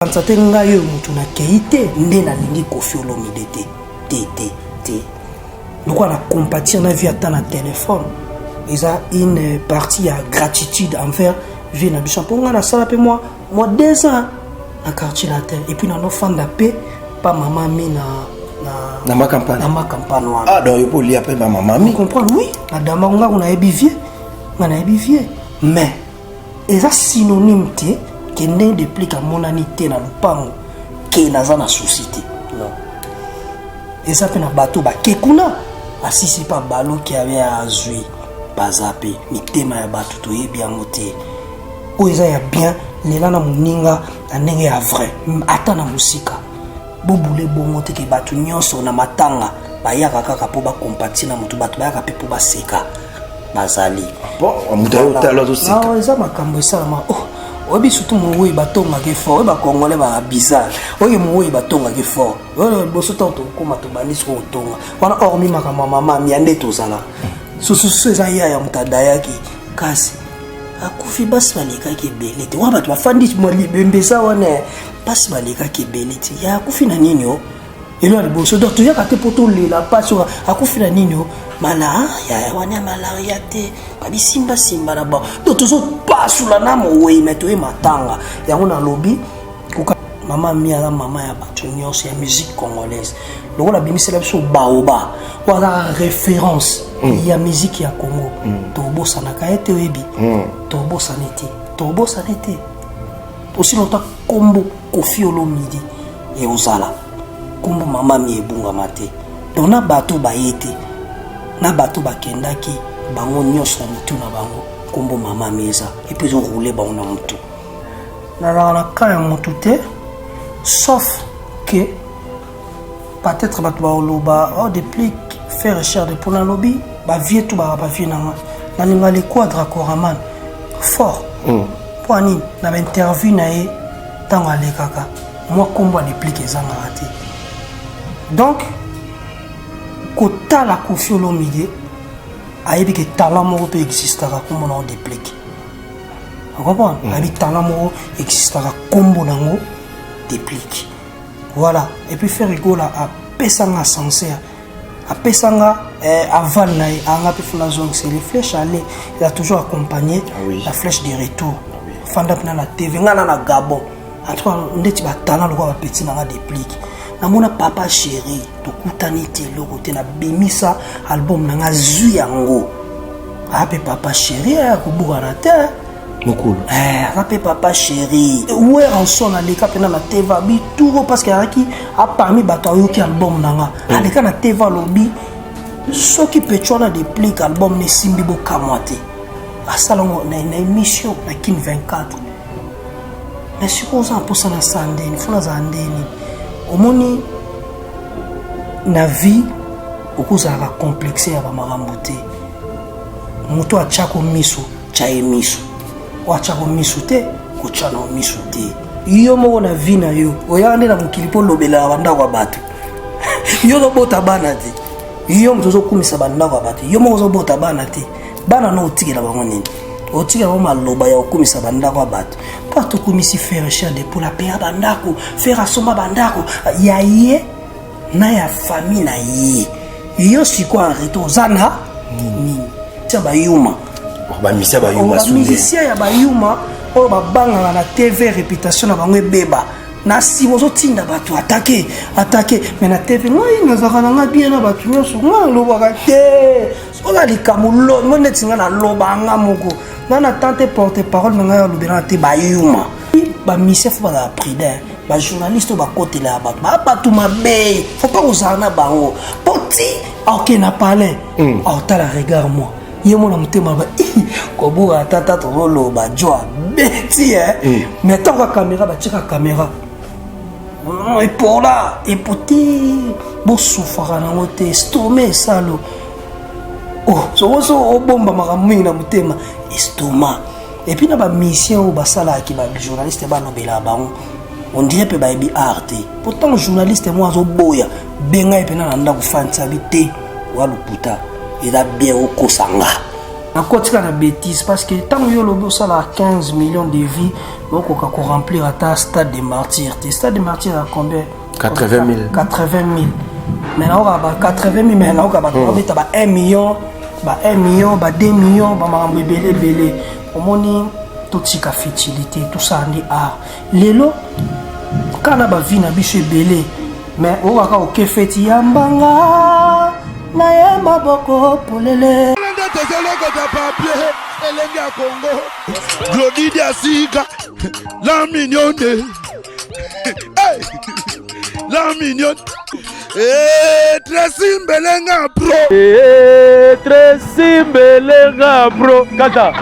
Kanisa te ngai oyo motu nakei te nde nalingi Koffi Olomide te te te te lokola na compatir na vie ata na telefone eza une partie ya gratitude envers vie na biso mpo ngai nasala mpe mwa mwa 2 ans na quartier latin et puis nanofanda mpe pa mama mi na na na makampane na makampane wana. Ah, donc yo mpo olia mpe ba mama mi. Comprendre, oui, na dama nga nayebi vie, nga nayebi vie, mais eza synonyme te ke ndenge Deplick amonani te na lupango ke naza na souci te. Non, eza mpe na bato bake kuna asisi mpe abaluki abe azwi, baza mpe mitema ya bato toyebi yango te. Oyo eza ya bien, lela na moninga na ndenge ya vrai, ata na mosika bobule bongo te ke bato nyonso na matanga bayaka kaka mpo bakompati na motu, bato bayaka mpe mpo baseka bazali. Bon, moto ayo otala azoseka. Ah, eza makambo esalama. Oh, oyebi surtout mowei batongaki fort, oyo bakongole baka bizarre, oyo mowei batongaki fort oyo liboso ntango tokóma tobandi siko kotonga wana, hormis makambo ya mama mia nde tozala sususu eza ya ya moto adayaki kasi akufi, basi balekaki ebele te wana, bato bafandi libembe eza wana, basi balekaki ebele te, ya akufi na nini o elo ya liboso. Donc toyaka te mpo tolela mpasi oyo akufi na nini o malaria wana ya malaria te, babisimbasimba na bango. Donc tozopasula na mowei me toye matanga yango. Nalobi koka mama mi aza mama ya bato nyonso ya musique congolaise, lokola abimisela biso baoba oyo azaka référence ya musique ya Congo. Tobosanaka ye te, oyebi, tobosani te, tobosani te. Aussi longtemps kombo Koffi Olomide eozala, kombo mama mi ebungama te. Donc na bato baye te, na bato bakendaki, bango nyonso na mitu na bango kombo mama mi eza et puis ezoroule bango na motu. Nazalaka na ka ya motu te, sauf que peut-être bato baoloba: "Oh, Deplick faire chair de mpo." Nalobi bavie tu baka bavie nanga, nalinga le Quadra Koraman fort. Mpo anini na bainterview na ye ntango alekaka mwa nkombo ya Deplick ezangaka te. Donc kotala Koffi Olomide ayebi ke talent moko mpe existaka, nkombo nango Deplick. Ocomprendre? Ayebi talent moko existaka, nkombo nango Deplick. Voilà. Et puis Ferre Gola apesanga ascenseur, apesanga aval na ye, anga mpe funa zongisa les flèches aller, il a toujours accompagné. Ah oui. La flèche de retour. Ah oui. Fanda mpena na TV nga na na Gabon. En tout cas ndeti batalent lokola bapeti nanga Deplick, namona papa chéri tokutani te, eloko te, nabimisa album nanga zwi yango aya mpe papa chéri aya kobukana te. Mokolo. Aza mpe papa chéri Werrason aleka mpena na TV bituro parce que azalaki parmi bato ayoki album na nga. Aleka na TV alobi soki pecho wana Deplick album na esimbi, bokamwa te. Asala ngo na émission na Kin 24. Mais sikoyo oza na mposa na sa ndeni fo nazala ndeni. Omoni na vie okozalaka complexe ya bamakambo te. Moto atiako miso, tya ye miso, oyo atiako miso te, kotya na miso te. Yo moko na vie na yo oyaka nde na mokili mpo olobelaka bandako ya bato. Yo ozobota bana te, yo moto ozokumisa bandako ya bato, yo moko ozobota bana te. Bana no otikela bango nini? Otikela bango maloba ya kokumisa bandako ya bato? Mpo tokumisi Ferre chair de poule, apeya bandako, Ferre asomba bandako ya ye na ya famille na ye. Yo sikoyo en retour oza na nini? Tia bayuma. Bamisia bayuma. Bamusicien ya bayuma oyo babangaka na TV réputation na bango ebeba na nsima, ozotinda bato atake atake, mais na TV ngai nazalaka na ngai bien na bato nyonso, ngai nalobaka te. Oza likambo mo neti ngai naloba nga moko, ngai na tante porte parole na ngai alobelaka te. Bayuma bamusicien faut bazala prudent. Bajournaliste oyo bakotelaka bato baa bato mabe, faut pas kozala na bango po ti aoke na palais aotala regard moi ye mona motema ba kobuka tata tozoloba jo abeti e. Mais ntango caméra batiaka caméra epola epo te, bosufaka nango te, estomac esalo soko so obomba makambo mingi na motema, estomac. Et puis na bamusicien oyo basalaki bajournaliste balobelaka bango, on dirait mpe bayebi art te. Pourtant journaliste mo azoboya benga ye mpena na ndako fantiabi te wa lokuta eza bien okosanga. Nakotika na bêtise parce que ntango yo olobi osalaka 15 millions de vie, okoka koremplir ata Stade de Martyr te. Stade de Martyr ya combien? 80 000. 80 000, mais naoka ba 80 000, mais naoka bato babeta ba 1 million, ba 1 million, ba 2 millions, bamakambo ebele ebele. Omoni, totika futilité, tosala nde art. Lelo kaka na bavie na biso ebele, mais okaka oke feti ya mbanga na ye maboko polele. Nde tozolokota papier elenge ya Kongo, Glodi Diasika, la mignonne. Hey! La mignonne. Eh, Tracy Mbelenga pro. Eh, Tracy Mbelenga bro kaka.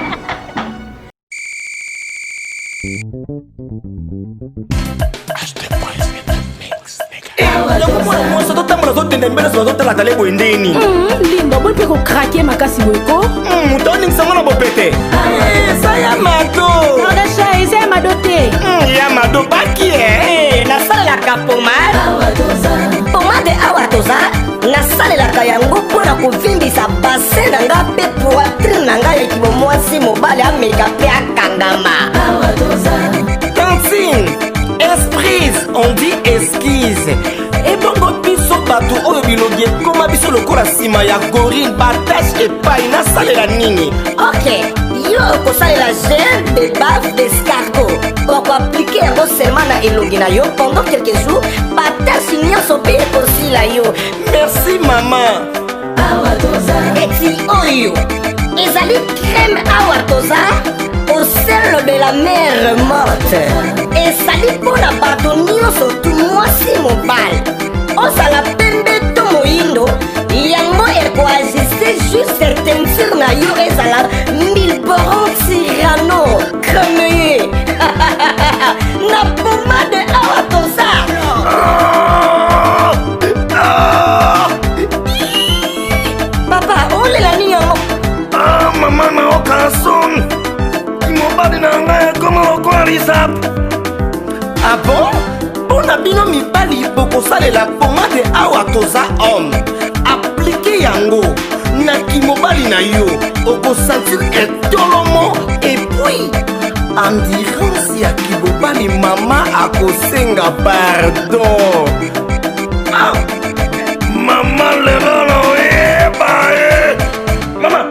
Yango mwana mwasi azotambola, azotenda mbele, azotala tale boye ndeni. Linda, oboni mpe kokrake makasi boye ko. Moto aningisanga na bopete eza ya Mado. Nodasha, eza ya Mado te. Ya Mado baki e. Nasalelaka pomade, pomade Awa Toza. Nasalelaka yango mpo na kovimbisa bassin na nga mpe poitrine na ngai. Ekibo mwasi, mobali ameka mpe akangama. Tantine Esprise, on dit esquisse. Ebongo biso bato oyo bilongi ekoma biso lokola nsima ya gorille, batache epai, nasalela nini? Ok, yo okosalela gel de bave d'escargot. Okoappliquer yango seulement na elongi na yo pendant quelques jours, batache nyonso mpe ekosila yo. Merci mama. Eti oyo ezali crème Awa Toza au sel de la mer Morte. Ezali mpo na bato nyonso tu, mwasi, mobali, ozala pembe to moyindo. Yango ekoajuste juste teinture na yo, ezala milboron tirano cremeye na pomade Awa Toza. Papa, olela nini yango? Ah, mama, naoka son mobali na ngai ekoma lokola lisap. Ah bon, mpo na bino mibali bokosalela pomade Awa Toza homme. Appliquer yango na kimobali na yo, okosentir etolomo et puis endurance ya kibobali. Mama akosenga pardon. Ah, mama, lelo naoyeba ye mama.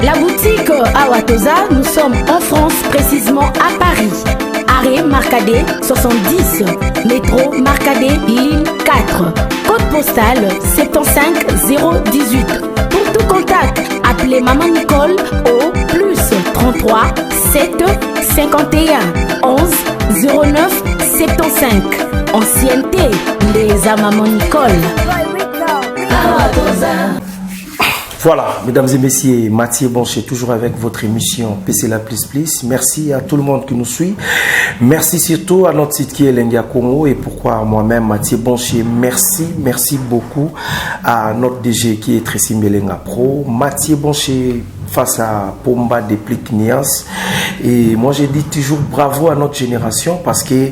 La boutique Awatoza, nous sommes en France, précisément à Paris. Arrêt Marcadet 70, métro Marcadet, ligne 4. Code postal 75 018. Pour tout contact, appelez Maman Nicole au plus 33 7 51 11 09 75. Ancienneté, les à Maman Nicole. Voilà, mesdames et messieurs, Mathieu Boncher, toujours avec votre émission PC La Plus Plus. Merci à tout le monde qui nous suit. Merci surtout à notre site qui est Lengia Congo et pourquoi moi-même, Mathieu Boncher, merci, merci beaucoup à notre DG qui est Tracy Melenga Pro. Mathieu Boncher face à Pomba Déplique Nias. Et moi, j'ai dit toujours bravo à notre génération parce que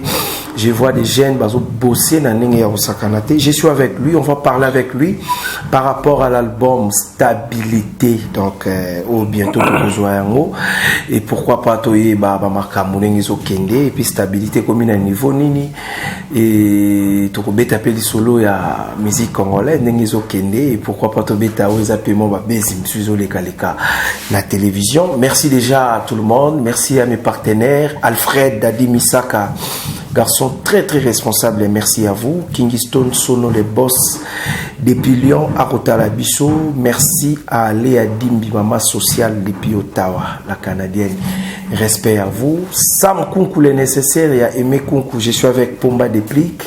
je vois des jeunes bazo bosser na ndenge ya kosakana te. Je suis avec lui, on va parler avec lui par rapport à l'album Stabilité. Donc, oh, bientôt tokozwa yango. Et pourquoi pas toyeba ba makambo ndenge ezokende et puis stabilité komi na niveau nini et tokobeta mpe lisolo ya musique congolaise ndenge ezokende et pourquoi pas tobeta oyo eza pe mwa babesi mosusu ezolekaleka na télévision. Merci déjà à tout le monde, merci à mes partenaires, Alfred Dadi Misaka, garçon très très responsable, et merci à vous. Kingston Sono, les boss depuis Lyon à Kotala Biso. Merci à Léa Dimbi, maman sociale depuis Ottawa, la Canadienne. Respect à vous. Sam Kunku, le nécessaire, et à Aimé Kunku. Je suis avec Pomba Déplique.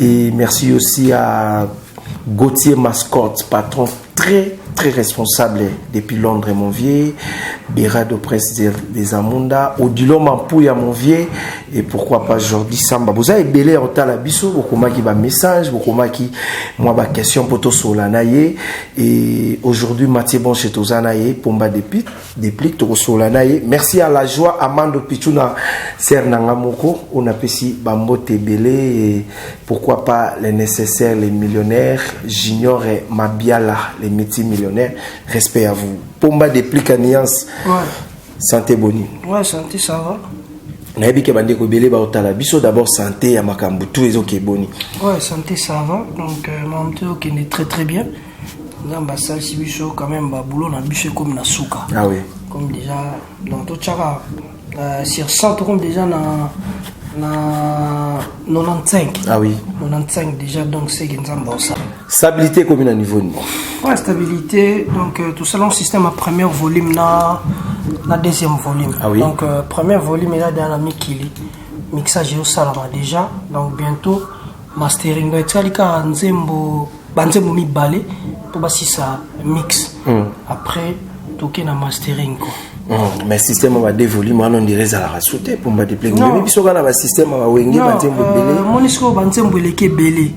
Et merci aussi à Gauthier Mascotte, patron très très responsable depuis Londres, mon vieux, Berado Presse des Amunda, Odilo Mampouya, mon vieux, et pourquoi pas Jordi Samba. Vous avez belé otala biso, bokomaki ba message, bokomaki mwa ba question poto sola ye et aujourd'hui Mathieu Bonche tozana ye, Pomba Déplique, Déplique toko sola na ye. Merci à la joie Amando Pichuna Ser Nangamoko, on apprécie bambote belé et pourquoi pas les nécessaires, les millionnaires, Junior et Mabiala, les multimillionnaires. millionnaire. Respect à vous. Pomba Déplique à Nuance. Ouais. Santé boni? Ouais, santé, ça va. Nayebi ke bandeko ebele baotala biso. D'abord santé ya makambo tu ezoke boni? Ouais, santé, ça va. Donc makambo te okende très très bien. Nzambe asalisi biso quand même, baboulot na biso ekomi na suka. Ah oui. Comme déjà, donc totiaka sur 100, tokomi déjà na 95. Ah oui. 95 déjà, donc seke Nzambe osala. Stabilité ekomi na niveau nini? Ouais, stabilité, donc tout ça, système à premier volume na deuxième volume. Ah oui. Donc premier volume eza déjà na mikili, mixage ezosalama déjà, donc bientôt mastering. Donc etikali kaka nzembo, banzembo mibale mpo basisa mix. Après toke na mastering quoi. Mais système ya ba volume wana, on dirait ezalaka su te. Pomba Déplique, Non. oyebi biso kaka na basystème ya bawenge, banzembo ebele. Moni sikoyo banzembo eleki ebele.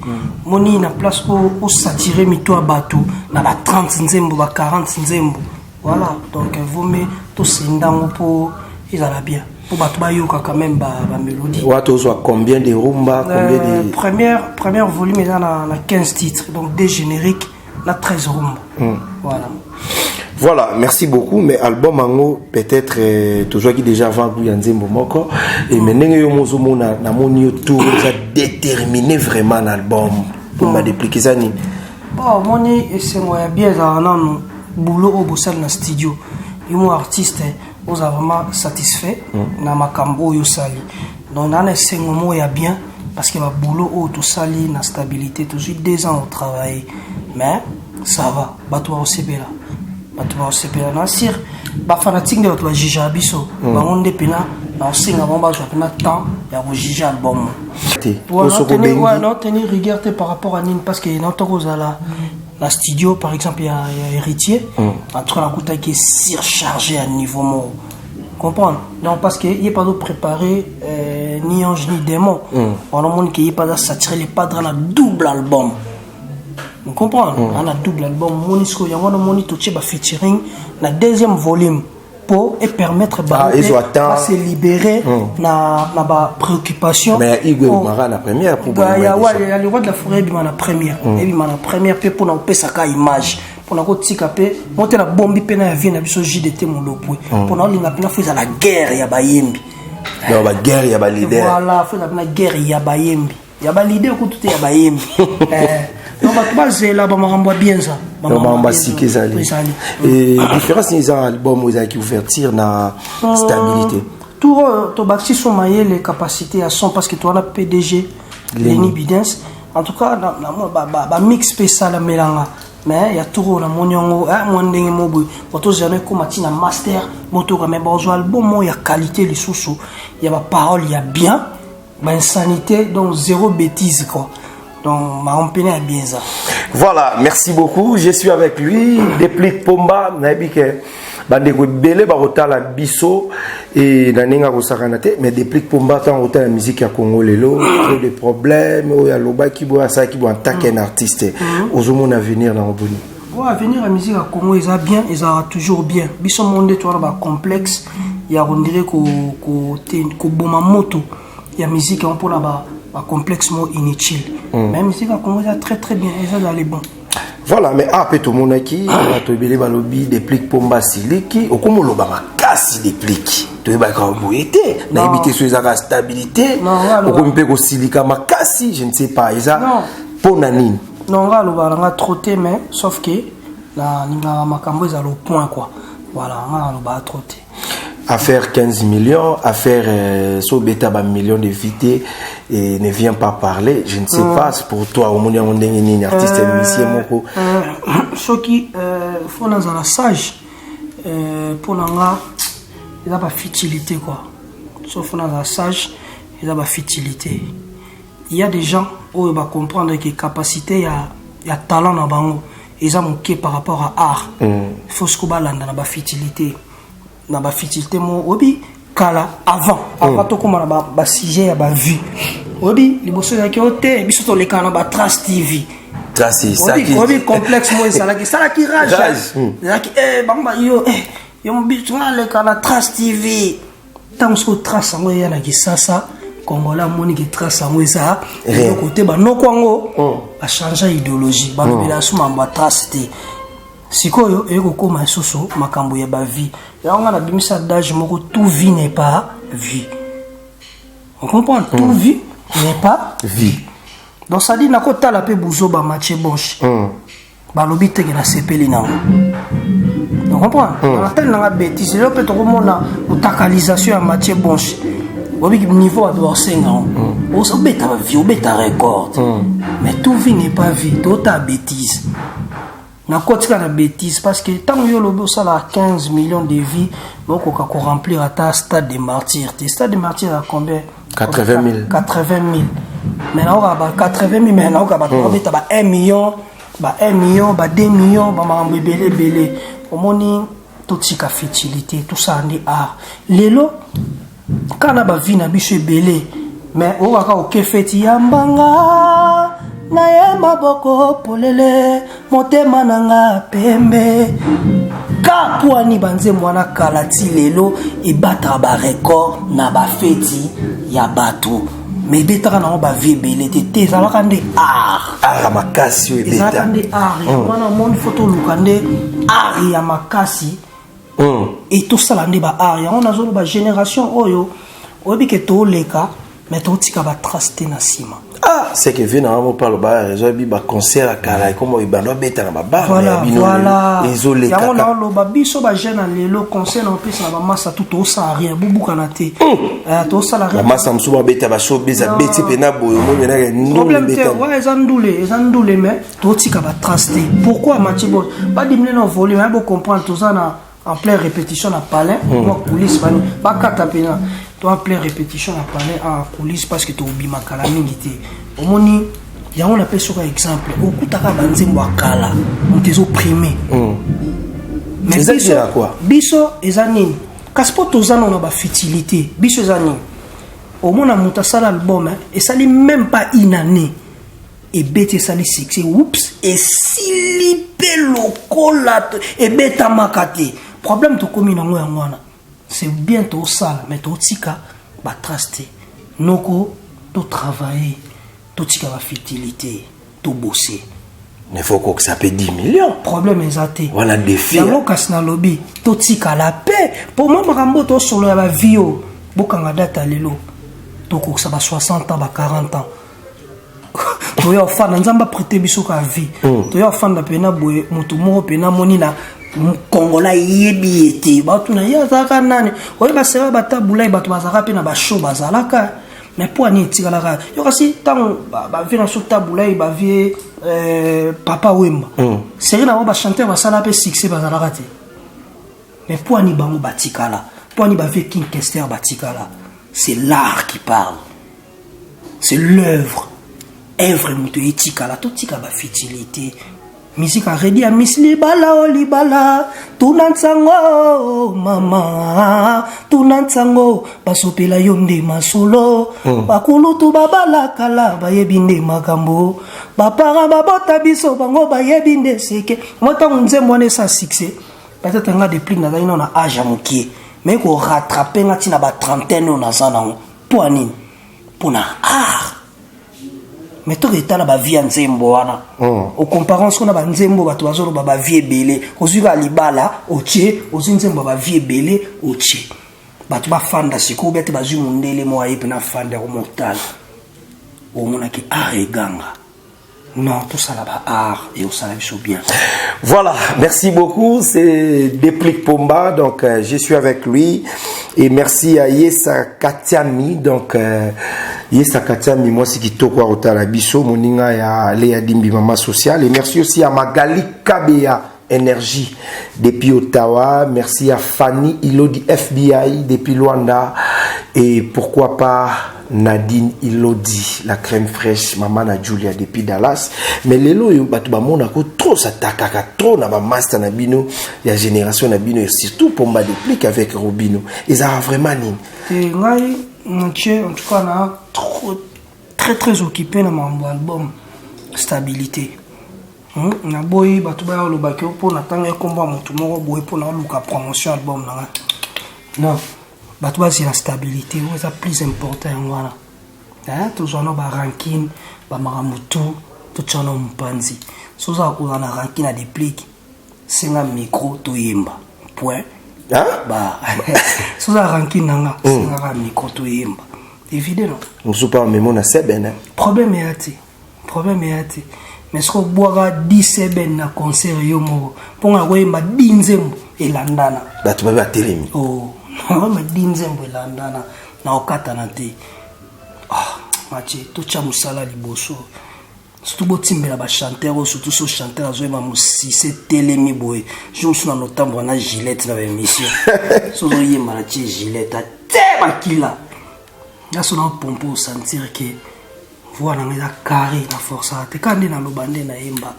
Moni na place osatire mito ya bato na ba 30 nzembo, ba 40 nzembo, voilà. Donc vome tosenda yango mpo ezala bien, mpo bato bayoka quand même bamélodie. Wa tozwa combien de rumba, combien de Première volume eza na 15 titres, donc deux génériques na 13 rumba, voilà. Voilà, merci beaucoup. Mais album yango, peut-être tozwaki déjà avant ya nzembo moko et mais ndenge yo mozomona, namoni yo tour eza déterminé vraiment na album Pomba Déplique, eza nini? Bon, omoni, esengo ya bien ezalaka nanu boulot oyo bosali na studio. Yo mo artiste oza vraiment satisfait na makambo oyo osali. Donc naa na esengo moko ya bien parce que baboulot oyo tosali na stabilité, tozwi 2 ans otravaille, mais ça va, bato bakosepela, bato bakosepela na sir bafanatike nde bato bajugeaka biso. Bango nde mpena na osenga bango bazwa mpena temps ya kojuge album. Te soki obengi Naotenir rigueur te par rapport à nini, parce que naotaka kozala na studio par exemple ya Héritier. En tout cas nakutaki surchargé à niveau moko, comprendre. Donc parce que ye pas préparé ni ange ni démon. Wana omoni ke ye pas asatiré le padre na double album, comprendre. Ana double album, moni sikoyo yango wana omoni totie bafeaturing na deuxième volume po epermettre Ah, ezwa temps. base libérer na bapréoccupation. Mais ya Igwe ebimaka na première pour Ba- ya bonima. wa- ya le roi de la forêt ebima na première, ebima na première mpe mpona kopesaka image, mpona kotika mpe mo te nabombi mpe na ya vie na biso JDT Molopwe, mpona olinga mpena fo ezala guerre ya bayembi. Donc baguerre ya baleader. Voilà, fo ezala mpena guerre ya bayembi, ya baleader kutu te, ya bayembi. Donc bato bazela bamakambo ya bien eza. Donc makambo ya sika ezali. Ezali. Et différence nini eza album oyo ezalaki ouverture na stabilité? Tour oyo tobakisi so mayele, capacité ya son, parce que towana PDG Leni Bidens. En tout cas bamix mpe esalamelanga, mais ya tour oyo namoni yango mwa ndenge mo boye bato ozala ekóma ntina master motoka, mais bazwa album moko ya qualité lisusu, ya baparole ya bien, bainsanité, donc zéro bêtise quoi. Donc makambo mpene ya bien eza. Voilà, merci beaucoup. Je suis avec lui, Déplique Pomba. Nayebi ke bandeko ebele bakotala biso e na ndenge akosakana te. Mais Déplique Pomba, ntango kotala musique ya Congo lelo, trop de problème oyo alobaki boye, asalaki boye, en tant qu'un artiste ozomona avenir nango boni? Ouais, avenir ya musique ya Congo eza bien, ezalaka toujours bien. Biso mo nde towana bacomplexe ya kondire koboma moto ya musique yango mpona bacomplexe moko inutile. Mais musique ya Congo eza très très bien, eza dans les bons. Voilà, mais a mpe tomonaki bato ebele balobi Déplique Pomba siliki, okómi oloba makasi. Déplique, toyebaka boye te, nayebi te so ezaka stabilité. Non, nga aloba- Okomi mpe kosilika makasi, je ne sais pas eza Non. mpo na nini. Non, nga alobaka na nga trop te, mais sauf que nalingaka makambo ezala au point quoi. Voilà, nga nalobaka trop te. Affaire 15 millions, affaire so beta ba millions de vité et ne vient pas parler, je ne sais pas pour toi omoni yango ndenge nini, artiste musicien moko. Soki fo nazala sage, mpo na nga eza bafutilité quoi. So fo nazala sage, eza bafutilité. Il y a des gens oyo bacomprendre ke capacité ya talent na bango eza moke par rapport à art. Faut siko balanda na bafutilité, na bafutilité mo oyebi kala avant tokóma na basujet ya bavue. Oyebi liboso ezalaki o te, biso tolekaka na batrace TV. Trace. Oyebi complexe mo ezalaki, esalaki rage. Rage. Ezalaki bango yo yo biso nga aleka na Trace TV. Ntango soki trace yango eya na Kisasa, Congolais amoni ke trace yango eza eloko te, banoko yango bachange idéologie, balobela so mambo ya trace te. Sikoyo eye kokóma lisusu makambo ya bavie. Yango nga nabimisa adage moko: tout vie n'est pas vie. On comprend? Tout vie n'est pas vie. Donc c'est-à-dire nakotala mpe buzoba Mathieu Bonche, balobi teke nasepeli nango. On comprend? Natali nanga bétise. Lelo mpe tokomona otakalisation ya Mathieu Bonche. Obiki niveau bato bakosenga ngo, obeta bavie, obeta record, mais tout vie n'est pas vie. Toota bétise, nakotika na bétise, parce que ntango yo olobi osalaka 15 millions de vues, okoka koremplir ata Stade de Martyr te. Stade de Martyr ya combien? 80 000. 80 000. Mais naoka ba 80 000, mais naoka bato babeta ba 1 million, ba 1 million, ba 2 millions, bamakambo ebele ebele. Omoni, totika futilité, tosala nde art. Lelo kaka na bavie na biso ebele, mais okaka oke feti ya mbanga na ye, maboko polele, motema na nga pembe. Ka pwani banzembo wana kala ti lelo ebataka barecord na bafeti ya bato, mais ebetaka nango bavie ebele te. Te, ezalaka nde art. Art ya makasi oyo ezalaka ebeta. Nde art yango wana. Omoni, fo toluka nde art ya makasi e tosala nde ba art yango. Nazoloba génération oyo, oyebi ke toleka, mais totika batrace te na nsima. Ah, c'est que vie na bango mpe aloba ezoyebi baconcert ya kala ekoma ebanda obeta na babar Voilà, voilà. Ezoleka. Yango naoloba, biso bajeune ya lelo, conseil na opesa na bamasa tu: tosala rien, bobukana te. Tosala rien. Bamasa mosusu babeta bashowbiz, abeti mpena boye, omoni penaka Problème te. ndule. Ouais, eza ndule, eza ndule, mais totika batrace te. Pourquoi Mathieu Bo badimine na volume ya bocomprendre? Toza na en pleine répétition na palais, mwa coulisse bani bakata mpena. To en pleine répétition na palais, en coulisse, parce que tobima kala mingi te. Omoni, yango napesi oka exemple: okutaka banzembo ya kala, moto ezoprime. Mais Eza biso, dira quoi? Biso eza nini kasi? Mpo toza nano na bafutilité. Biso eza nini? Omona moto asala album, hein, esali même pas une année, ebeti, esali succès, oups, esili mpe lokola ebetamaka te. Problème tokómi nango yango wana. C'est bien tosala, mais totika batrace te. Noko totravaille, totika bafutilité, tobose. Mais faut kokisa mpe 10 millions. Problème eza te. Wana défi. Yango kasi nalobi totikala mpe po mwa makambo oyo tosolo ya bavie oyo. Bokanga date ya lelo, tokokisa ba 60 ans, ba 40 ans, toya ofanda. Nzambe aprete biso ka vie, toya ofanda mpena boye. Moto moko mpena amoni na Kongola, ayebi ye te, batuna ye azalaka nani. Oyeba sera batabulai, bato bazalaka mpe na bashow bazalaka, mais mpo ani etikalaka yo? Kasi ntango bavie na so tabulai, bavie Papa Wemba, série na bango, bachanteur basala mpe succès bazalaka te, mais mpo ani bango batikala? Mpo ani bavie King Kester batikala? C'est l'art qui parle, c'est l'œuvre. Œuvre moto etikala. Totika bafutilité. Misika redi ya miss libala o libala, tuna nsango mama, tuna nsango, basopela yo nde masolo. Bakulutu babalakala, bayebi nde makambo. Bapara babota biso, bango bayebi nde seke mo. Ntango nzembo wana esa succès, peut-être nga Deplick nazali nano na age ya mokie, mais korattrape nga ntina ba trentaine oyo naza nango. Mpo ya nini? Mpo na art. Mais toka etala bavie ya nzembo wana, okompare soko na banzembo bato bazoloba bavie ebele. Ozwi kaka libala otie, ozwi nzembo ya bavie ebele otie, bato bafanda sikoyo bia te. Bazwi mondele mo aye mpena afanda komotala, omonaki art eganga. Non, tosala ba art et osala biso bien. Voilà, merci beaucoup. C'est Deplick Pomba. Donc, je suis avec lui. Et merci à Yesa Katiami. Donc, Yesa Katiami, moi, c'est qui toko otala biso, moninga ya Léa Dimbi, maman sociale. Et merci aussi à Magali Kabea Énergie depuis Ottawa. Merci à Fanny Ilodi FBI depuis Luanda. Et pourquoi pas Nadine Ilodi, la crème fraîche, maman na Julia depuis Dallas. Mais lelo yo bato bamonako trop satakaka trop na ba master na bino ya génération na bino et surtout Pomba Deplick avec Robino. Ezala vraiment nini? Te, ngai Mathieu, en tout cas na trop très très occupé na makambo album stabilité. Naboyi bato baya olobaki mpo na ntango ekombo ya motu moko boye mpo na oluka promotion album na ngai. Non, bato bazela stabilité oyo eza plus important. Yango wana tozwa no barancune, bamakambo tu totia no mopanzi. So ozala kozala na rancune ya Deplick. Senga micro toyemba, point. Ba soza rancune na nga, sengaka micro toyemba, évidemment. Mosusu mpa memo na seben. Problème eya te, problème eya te, mais soki obwaka 10 seben na concert yo moko, mpo nga koyemba 10 nzembo elandana. Bato babe batelemi. Oh, nakoyemba 10 nzembo elandana na okatana te. Ah, Mathieu, totya mosala liboso, surtout botimbela bachanteur oyo, surtout so chanteur azoyeba mosise telemi boye. Jour mosusu na notambola na gilette na baémission, so ozoyemba na tie gilette ate bakila nga, so na pompe osentir ke voix nanga eza carré na forçaka te, kaka nde naloba nde nayemba.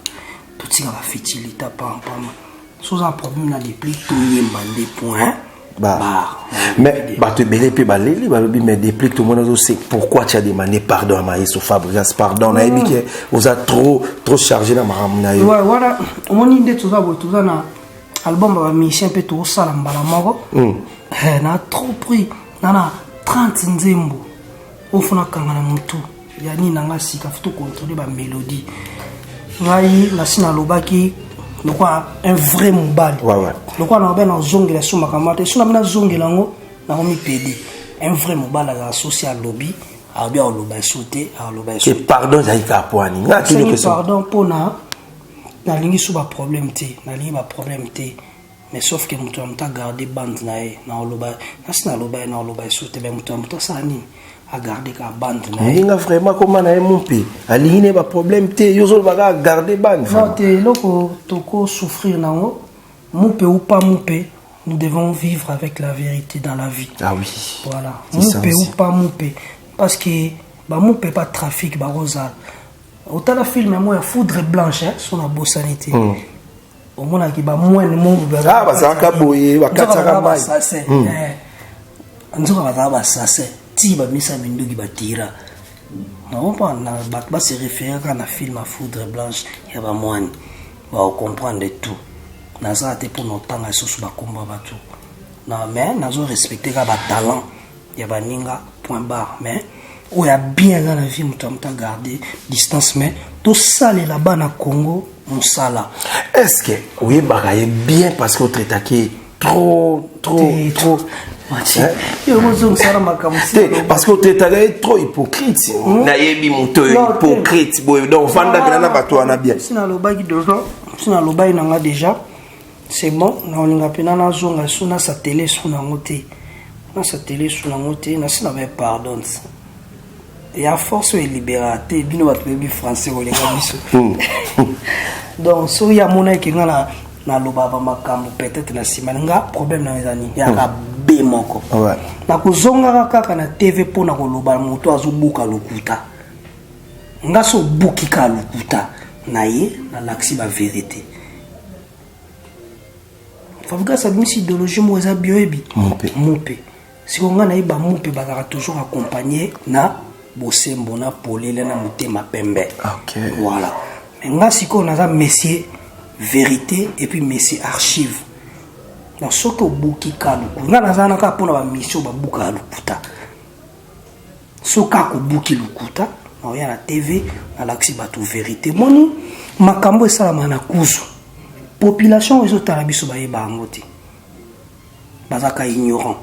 Totika bafutilité pampama. So oza problème na depli, toyemba nde, point. Ba. Mais bato ebele mpe baleli, balobi: mais depuis tomona ozose, pourquoi tu as demandé pardon à Maestro Fabregas? Pardon, nayebi ke oza trop trop chargé na makambo na yo. Ouais, wana omoni nde toza boye, toza na album ya bamusicien mpe tozosala mbala moko. Na trop pris na 30 nzembo oyo fo nakanga na motu ya nini na nga sika, fo tocontrôle bamélodie. Ngai nasi nalobaki lokola un vrai mobali, lokola na obe nazongela so makambo te, so na bino nazongela yango, nakomi pede. Un vrai mobali azala sosi alobi, alobi, aloba eso te, aloba eso. Te, pardon ezali kaka po ani nga atuni question. Pardon mpona nalingi so baproblème te, nalingi baproblème te, mais sauf que moto ya moto agarde bande na ye. Naoloba, nasi naloba ye, naoloba eso te, mais moto ya moto asala nini? Agarde kaka bande na ye. Ndinga vraiment koma na ye mumpe alingi ne baproblème te, yo ozoloba kaka garde bande. Non te, eloko tokosouffrir nango, mupe ou pas mupe, nous devons vivre avec la vérité dans la vie. Ah oui. Voilà. C'est ça mupe aussi. Ou pas mupe, parce que bamupe pa trafic bakozala. Otala film yango ya Foudre blanche, hein, so nabosani te, omonaki bamwene mo. Ah, bazalaka boye, bakatiaka mai. Basase nzoka bazala basase ti bamisa minduki batira nakomprendre. Bato base référé kaka na film ya Foudre blanche ya bamwani, bakocomprendre tout. Nazala te mpona otanga lisusu bakombo ya bato na, mais nazo respecte kaka batalent ya baninga, point barre. Mais oyo ya bien eza na vie, moto ya moto agarde distance, mais tosalela bana Congo mosala. Est ce que oyebaka ye bien? Parce que otraitaki trop trop trop. Mathieu, yo ozongisala makambo. Te, parce que otraitaka ye trop hypocrite. Nayebi moto oyo. Non, te. Hypocrite boye, donc ofandaka na bato wana bien. Si nalobaki déjà, si nalobaki nanga déjà, c'est bon. Naolinga mpena nazonga so nasatele su nango te, nasatele su nango te. Nasi na baye pardon ya force oyo elibéra te. Bino bato boyebi français kolenga biso. Donc soki amonaki nga na naloba bamakambo peut-être na nsima nga, problème na eza nini? Yaka be moko. Nakozongaka kaka na TV mpona koloba moto azobuka lokuta. Nga so obuki kaka lokuta na ye, nalakisi bavérité. Fabregas abimisi idéologie moko eza bioyebi. Mupe. Mupe. Sikoyo ngai nayeba mupe bazalaka toujours accompagné na bosembo, na polele, na motema pembe. Voilà. Mais nga sikoyo naza monsieur vérité et puis monsieur archive. Donc soki obuki ka lokuta, nga naza na kaka mpona bamission babukaka lokuta. Soki kaka obuki lokuta, naoya na TV, nalakisi bato vérité. Moni makambo esalama na kuzu, population oyo ezotala biso bayeba yango te, bazaka ignorant,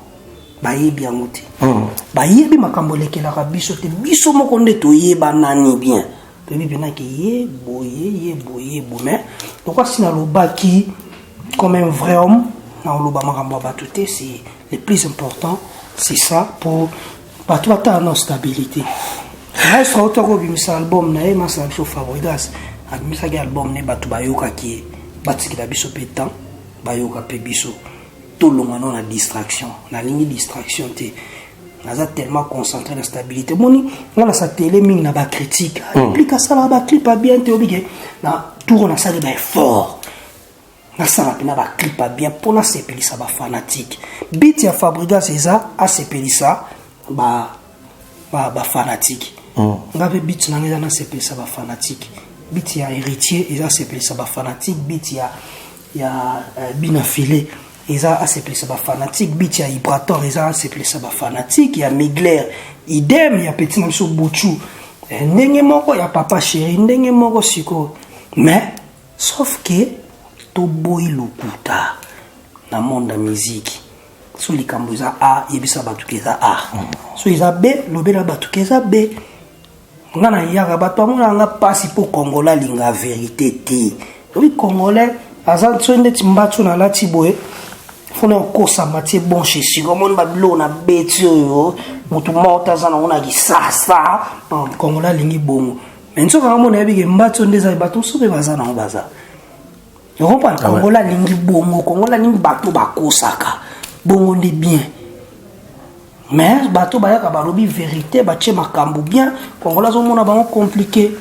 bayebi yango te. Bayebi makambo elekelaka biso te. Biso moko nde toyeba nani bien, toyebi mpenaki ye boye, ye boye, ye boye. Mais lokwa si nalobaki comme un vrai homme, naoloba makambo ya bato te. C'est le plus important, c'est ça, pour bato batala na stabilité. Maestro autaki kobimisa album na ye, masala biso Fabregas abimisaki album ne, bato bayokaki ye, batikela biso mpe temps bayoka mpe biso. Tolongwa no na distraction, nalingi distraction te. Naza tellement concentré na stabilité. Moni nga na télé mingi na bacritique, Déplick asalaka baclip ya bien te. Obike na tour nasali baeffort, nasala mpena baclip ya bien mpo nasepelisa bafanatike. But ya Fabregas eza asepelisa bafanatike. Nga mpe but nanga eza nasepelisa bafanatike. But ya Héritier eza asepelisa bafanatike. But ya Bina File eza asepelisa bafanatike. But ya Ibrator eza asepelisa bafanatike. Ya Migler idem, ya petit na biso Buchu ndenge moko, ya Papa Chéri ndenge moko. Sikoyo mais sauf que Toboyi lokuta na monde ya miziki. So likambo eza A, yebisa bato ke eza A. So eza B, lobela bato ke eza B. Nga na yaka bato bamona nga pasi mpo Congolais alinga verite te. Obi Congolais aza so ndeti mbatso nalati boye fona okosama tie bon chaussure, omoni babiloko na beti oyo motu moko te aza nango na kisasa. Congolais alingi bongo, mais nzoka nga mona yebi ke mbatso nde eza bato mosusu mpe baza nango baza. Ocomprendre? Congolais alingi bongo, Congolais alingi bato bakosaka bongo nde bien, mais bato bayaka balobi vérité, batie makambo bien, Congolais azomona bango compliqué.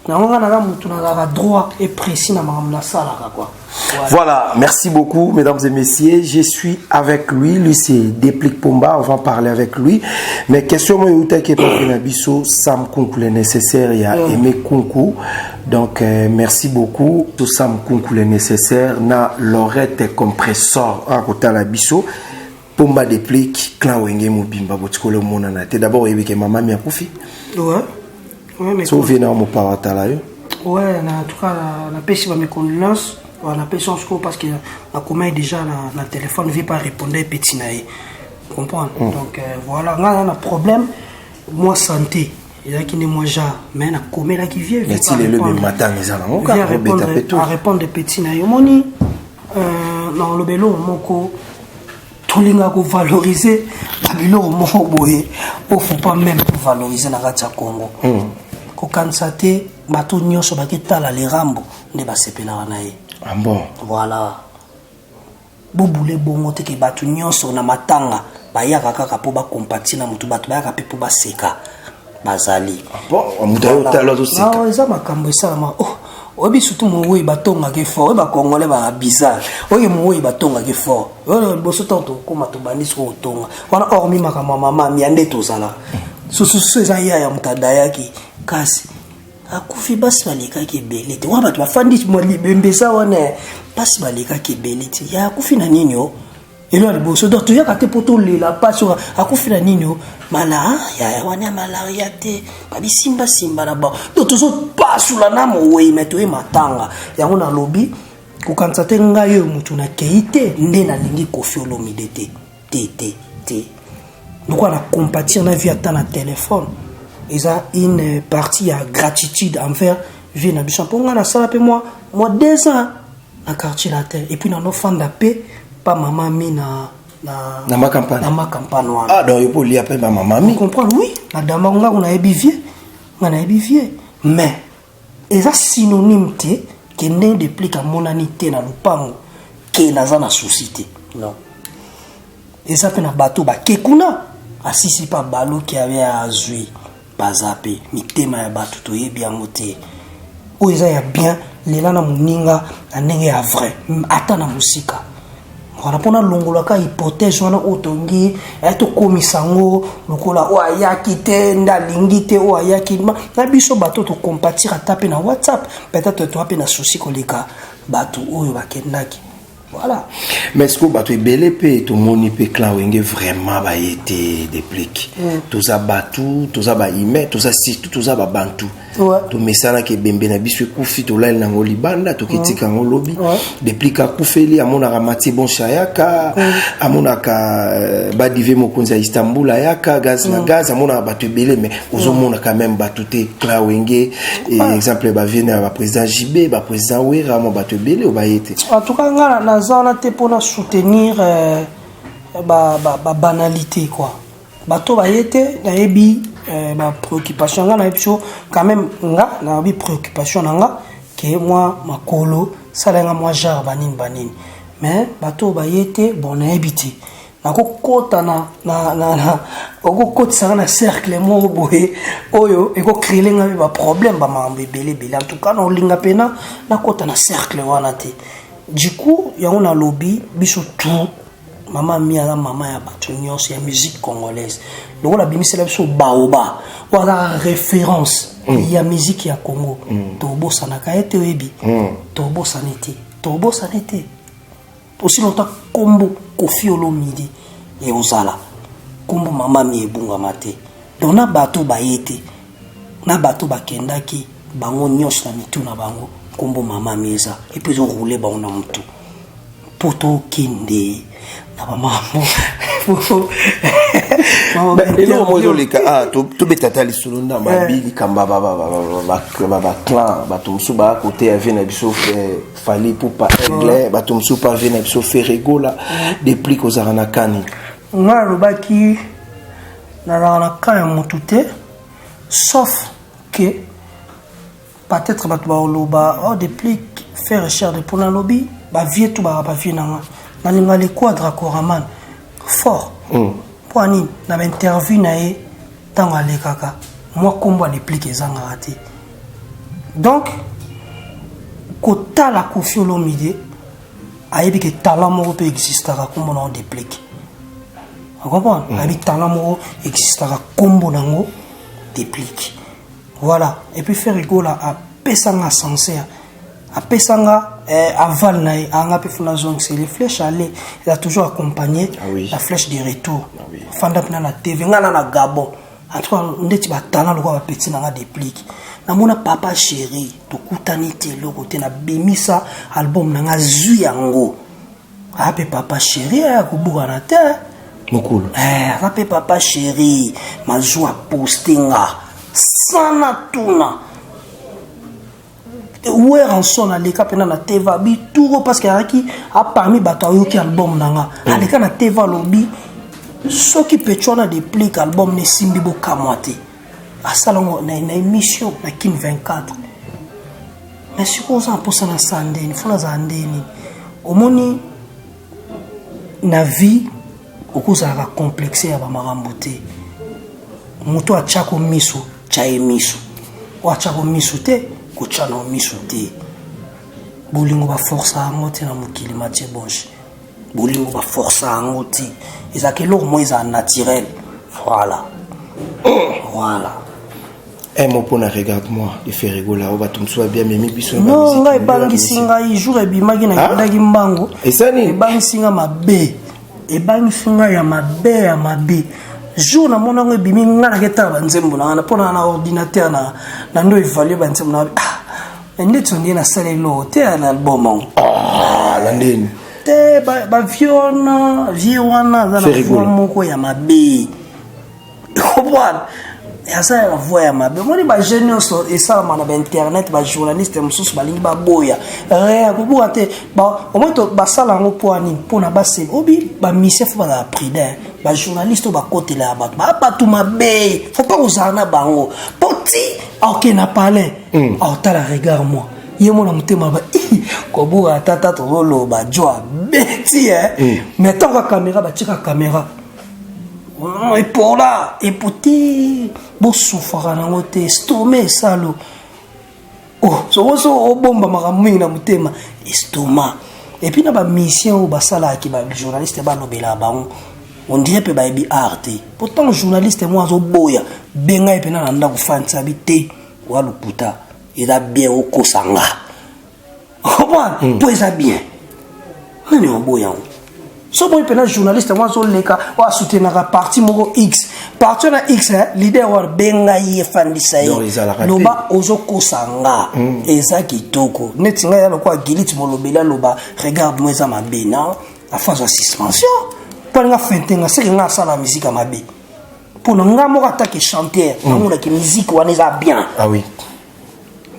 Yango nga naza motu nazalaka droit et précis na makambo nasalaka quoi. Voilà, merci beaucoup, mesdames et messieurs. Je suis avec lui. Lui, c'est Deplick Pomba. On va parler avec lui. Mais question, moi, qui est biso, Sam Kunku, le nécessaire. Il y a Aimé Kunku. Donc, merci beaucoup. Tout Sam Kunku, le nécessaire. Na Lorette Compressor, à côté la biso. Pomba Deplick, clan Wenge Mobimba, botikolo monana te. D'abord, il y a maman mi akufi. Ouais, mais So vient na mo pawatala yo. Ouais, en tout cas, napesi ba mes condoléances. Ouais, napesi yango sikoyo parce que nakomai déjà na téléphone, vieux pas répondre petit na ye. Comprendre? Donc voilà, nga na problème moi santé ezalaki nde moi genre, mais nakomelaki vieux. Mais ti lelo ebe matanga eza nango kaka obeta pe to. Arépondre petit na ye, omoni, na oloba eloko moko, tolingaka kovaloriser babiloko moko boye oyo faut pas même kovaloriser na kati ya Congo. Kokanisa te bato nyonso baketala Lerambo nde basepelaka na ye. Ah bon? Voilà, bobule bongo te ke bato nyonso na matanga bayaka kaka mpo bakompati na motu. Bato bayaka mpe mpo baseka, bazali. Bon, moto ayo otala azoseka. Ah, eza makambo esalama. Oh, oyebi surtout mowei batongaki fort, oyo bacongolais baka bizarre, oyo mowei batongaki fort. Oyo liboso ntango tokóma tobandi sikoyo kotonga wana, hormis makambo ya mama mia nde tozala sususu, eza ya ya moto adayaki kasi akufi, basi balekaki ebele te. Wana bato bafandi libembe eza wana, basi balekaki ebele te. Ya akufi na nini? O elo ya liboso, donc toyaka te mpo tolela mpasi oyo akufi na nini. O mala ya wana ya malaria te, babisimbasimba na bango. Donc tozopasula na mowei, me toye matanga yango. Nalobi kokanisa te ngai oyo motu nakei te nde nalingi Koffi Olomide te, te, te, te. Lokola na compatir na vieux ata na telefone, eza une partie ya gratitude envers vieux na biso, mpo ngai nasala mpe mwa 2 ans na Quartier Latin, et puis nanofanda mpe pa mama mi na Na Makampane. Na Makampane wana. Ah, donc yo mpo olia mpe bamama mi. Comprendre? Oui, na dama nga nayebi vieux, nga nayebi vieux, mais eza synonyme te ke ndenge Deplick amonani te na lupango ke naza na souci te. Non, eza mpe na bato bake kuna, asisi mpe abaluki abe azwi, baza mpe mitema ya bato toyebi yango te. Oyo eza ya bien, lela na moninga na ndenge ya vrai, ata na mosika. Voilà, mpona longolaka hypothèse wana oyo tongi tokomisa yango lokola oyo ayaki te nde alingi te, oyo ayaki na biso bato tokompatir ata mpe na WhatsApp, peut-être toa mpe na souci koleka bato oyo bakendaki. Voilà. Mais sikoyo bato ebele mpe tomoni mpe clan Wenge vraiment baye te. Deplick, toza bato, toza bahumain, toza surtout toza babantu. Tomesanaki ebembe na biso ekufi, tolali nango libanda, toketika yango lobi. Deplick akufeli, amonaka Matie Bonche ayaka, amonaka Badive mokonzi ya Istanbul ayaka, gaz na gaz, amonaka bato ebele, mais ozomona quand même bato te clan Wenge. Exemple, bavieux ya baprésident JB, baprésident Wera, mwa bato ebele oyo baye te. En tout cas, nga naza wana te mpona soutenir babanalité quoi. Bato baye te, nayebi bapréoccupation. Nga nayebi so quand même, nga nayebi préoccupation na nga ke mwa makolo sala nga mwa genre banini banini, mais bato oyo baye te, bon, nayebi te. Nakokota na okokotisanga na cercle moko boye oyo ekocréer nga mpe baproblème, bamakambo ebele ebele. En tout cas, naolinga mpena nakota na cercle wana te. Du coup, yango nalobi biso tout, mama mi aza mama ya bato nyonso ya musique congolaise, lokola abimisela biso baoba oyo aza référence ya musique ya Congo. Tobosanaka ye te, oyebi, tobosani te, tobosani te. Aussi longtemps kombo Koffi Olomide eozala, kombo mama mi ebungama te. Donc na bato baye te, na bato bakendaki, bango nyonso na mitu na bango. Nkombo mama Ami eza et puis ezoroule bango na motu mpo tokende na bamambo. Eloko moko ezoleka, ah, tobeta ata lisolo ndambo ya likambo baclan. Bato mosusu baya kote ya vie na biso Fally Ipupa Aigle, bato mosusu pa vie na biso Ferre Gola. Depuis kozala na kani? Ngai nalobaki, nazalaka na camp ya motu te, sauf que peut-être bato baoloba: "Oh, depuis faire cher de." Mpo nalobi bavie tu baka bavie na nga, nalinga le Quadra Koraman fort. Mpo anini? Na bainterview na ye, ntango alekaka, mwa nkombo ya Deplick ezangaka te. Donc kotala Koffi Olomide, ayebi ke talent moko mpe existaka, nkombo nango Deplick. Ocomprendre? Ayebi talent moko existaka, nkombo nango Deplick. Voilà. Et puis Ferre Gola apesanga sincère, apesanga aval na ye, anga mpe funa zongisa les flèches aller, eza toujours accompagné. Ah oui. La flèche de retour. Ah oui. Fanda mpena na TV nga na na Gabon. En tout cas, ndeti batalent lokola bapeti na nga Deplick, namona papa chéri, tokutani te, eloko te. Nabimisa album na nga, zwi yango, aya mpe papa chéri aya kobukana te. Mokolo. Aza mpe papa chéri, mazwa aposte nga sana tuna Werrason, aleka mpena na TV bituro parce que azalaki parmi bato ayoki album na nga. Aleka na TV, alobi soki pecho wana Deplick album na esimbi, bokamwa te. Asala yango na émission na Kin 24. Mais sikoyo oza na mposa na sa ndeni, fo nazala ndeni. Omoni, na vie okozalaka complexe ya bamakambo te. Moto atiako miso, tya ye miso. Oyo atiako miso te, kotya na miso te. Bolingo baforsa yango te na mokili. Matie Bonche, bolingo baforsa yango te, ezalaka eloko moko ezala naturel. Voilà. Un mot mpona "Regarde moi" de Ferre Gola, oyo bato mosusu babia memi biso na Non, bamusique, ngai ebangisi ngai jour ebimaki, nakendaki mbango. Esani? Ebangisi nga mabe, ebangisi ngai ya mabe ya mabe. Jour namona yango ebimi, ngai naketala banzembo na nga mpona na ordinateur na ndo évalue banzembo na ah, ndeti ondie nasala eloko te na album yango. Ah, na ndeni? Te, bavie wana, vie wana aza na Ferre voix Gola. moko ya mabe, comprendre? Aza na voix ya mabe. Omoni, bajeune nyonso esalama na bainternet, bajournaliste mosusu balingi baboya rien, koboya te. Omoni, basala yango mpo ya nini? Mpona base obi bamusicien, fo bazala prudent. Bajournaliste oyo bakotelaka bato, baa bato mabe, fo mpa kozala na bango, mpo ti aoke na palin, aotala "Regarde moi", ye mona motema ba kobuka tata, tozoloba jo abeti e. Mais ntango caméra batiaka caméra epola epo te, bosufaka nango te. Stome esalo, oh, soko so obomba makambo mingi na motema, estomac. Et puis na bamusicien oyo basalaki, bajournaliste balobelaka bango, on dirait mpe bayebi art te. Pourtant journaliste mo azoboya, benga ye mpena na ndako, fandisa bi te wa lokuta, eza bien, okosa nga, comprendre? Mpo eza bien, nani oboya yango? So boyi mpena journaliste yango azoleka, oyo asoutenaka parti moko x, parti wana x, leader wana, benga ye, efandisa ye. Donc, ezalaka te. Loba ozokosa nga, eza kitoko. Neti ngai ya lokola Giliti molobeli, aloba "Regarde moi" eza mabe na afa azwa suspension mpo alinga fente nga, seke nga asala musique ya mabe. Mpo na nga moko atake chanteur, namonaki musique wana eza bien. Ah oui.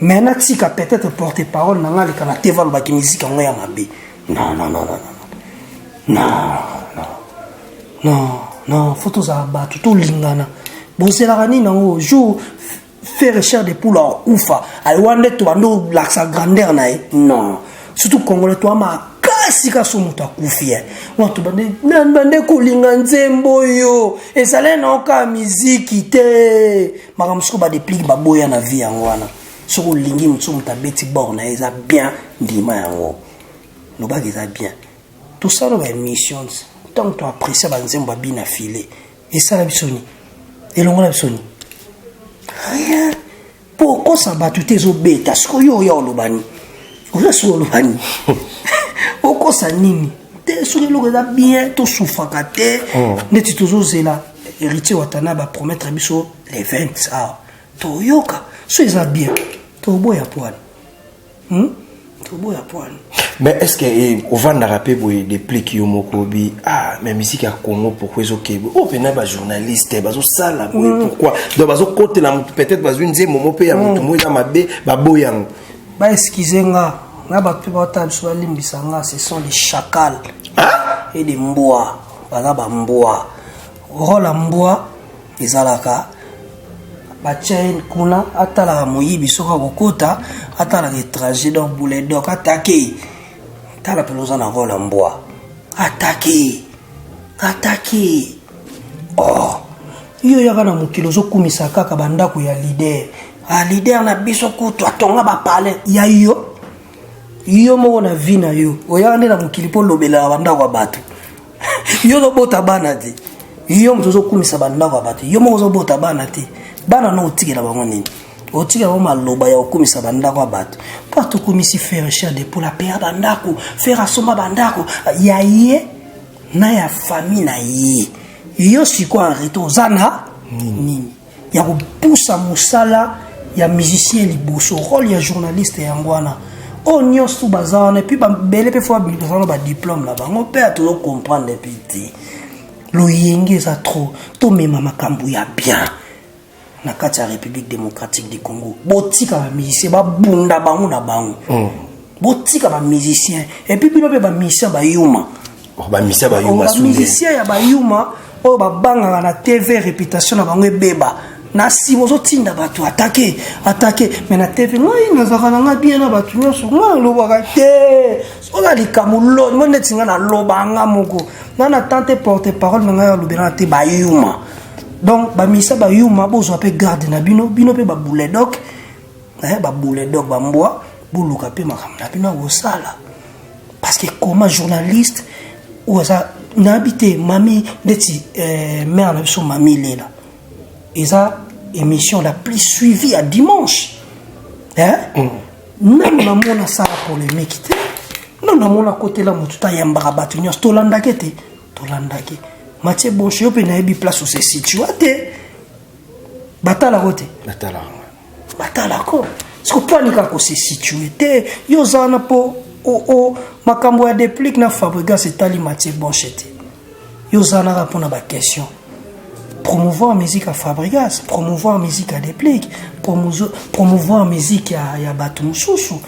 Mais natika peut-être porte parole na nga aleka na TV, alobaki musique yango ya mabe. Non, non, non, non, non, non, non, non, fo tozala bato, tolingana. Bozelaka nini yango? Jour Ferre chair de poule akufa, ayewa nde tobandi olakisa grandeur na ye. Non, surtout Congolais toa makasi. Kasi moto akufi ye wana, tobande kolinga nzembo oyo ezali na oka miziki te. Makambo soko baDeplick baboya na vie yango wana. Soki olingi motu, moto abeti bord na ye, eza bien, ndima yango, lobaka eza bien. Tosala baémission, ntango toapprécie banzembo babina file, esala biso nini? Elongola biso nini? Rien. Mpo okosa bato te, ezobeta. Sikoyo oya oloba nini? Oza soki oloba nini? Okosa nini te? Soki eloko eza bien, tosufaka te. Neti tozozela Héritier Watana, bapromettre biso le 20 awa, toyoka. So eza bien, toboya pwani. Toboya poani. Mais est ce que eh, ovandaka mpe boye deplique yo moko obi, ah, mais musique ya Congo, pourquoi ezokee boye? Oyo mpena bajournaliste bazosala boye, pourquoi? Donc bazokotela motu, peut-être bazwi nzembo mo mpe ya motu mo eza mabe, baboyi yango. Baexcuse nga na bato mpe baotala biso, balimbisa nga. Ce sont des chacals et des mbwa. Baza bambwa. Role ya mbwa ezalaka batia ye kuna, atalaka moyibi soki akokota, atalaka étranger. Donc buledok atake, tala mpena oza na role ya mbwa, atake, atake. Oh, yo yaka na mokili, ozokumisa kaka bandako ya leader. Ah, leader na biso kutu atonga bapalais ya yo. Yo moko na vie na yo, oyaka nde na mokili mpo olobelaka bandako ya bato. Yo ozobota bana te. Yo moto ozokumisa bandako ya bato, yo moko ozobota bana te. Bana no otikela bango nini? Otikela bango maloba ya kokumisa bandako ya bato? Mpo atokumisi Ferre chair de poule, apeya bandako, Ferre asomba bandako ya ye na ya famille na ye. Yo sikoyo en retour oza na nini ya kopusa mosala ya musicien liboso? Role ya journaliste yango wana. Oyo nyonso baza wana, et puis babele mpe fo baza na badiplôme na bango mpe ya tozocomprendre mpe te. Loyenge eza trop. Tomema makambo ya bien na kati ya République démocratique du Congo. Botika bamusicien babunda bango na bango. Botika bamusicien. Et puis bino mpe bamusicien bayuma. Bamusicien bayuma? Bamusicien ya bayuma oyo babangaka na TV, réputation na bango ebeba. Na nsima ozotinda bato atake, atake, mais na TV ngai nazalaka na ngai bien na bato nyonso, ngai nalobaka te. Oza likambo mo neti ngai naloba nga moko nga na tante porte parole na ngai alobelaka te. Bayuma, donc bamisa bayuma, bozwa mpe garde na bino. Bino mpe babuledok, babuledok, bambwa, boluka mpe makambo na bino ya kosala. Parce que comment journaliste oyo aza, nayebi te, mami ndeti mare na biso mami Lela, eza émission la plus suivie ya dimanche, hein? Nanu namona asala polémique te, nanu namona kotela motu te. Ayambaka bato nyonso, tolandaki te, tolandaki. Mathieu Bonche, yo mpe nayebi place ose situa te, batalako te. Batalaka. Batalako siko poani kaka kose situe te. Yo oza wana mpo makambo ya Déplique na Fabregas etali Mathieu Bonche te. Yo oza wana kaka mpona baquestion promouvoir musique ya Fabregas, promouvoir musique ya Déplique, promouvoir musique ya bato mosusu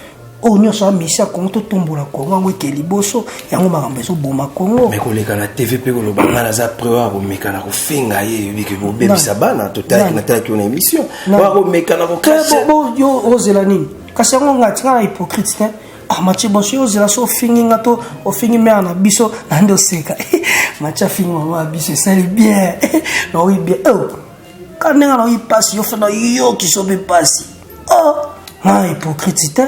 oyo nyonso amisi ya Kongo. Totombola Kongo, yango eke liboso. Yango makambo ezoboma Kongo. Mais koleka na TV mpe koloba nga naza prêt oyo komeka na kofinga ye, yebi ke bobebisa bana. Totalaki, natalaki yo na émission oyo komeka na koclasher. Yo ozela nini? Kasi yango nga tika na hypocrite te. Ah, Mathieu Bonso, yo ozela so ofingi nga to ofingi mare na biso na nde oseka. Mathieu afingi mama na biso, esali bien, naoyi bien. Oh, ka ndenge naoyi mpasi, yo fana yoki so mpe mpasi. Oh, nga hypocrite te.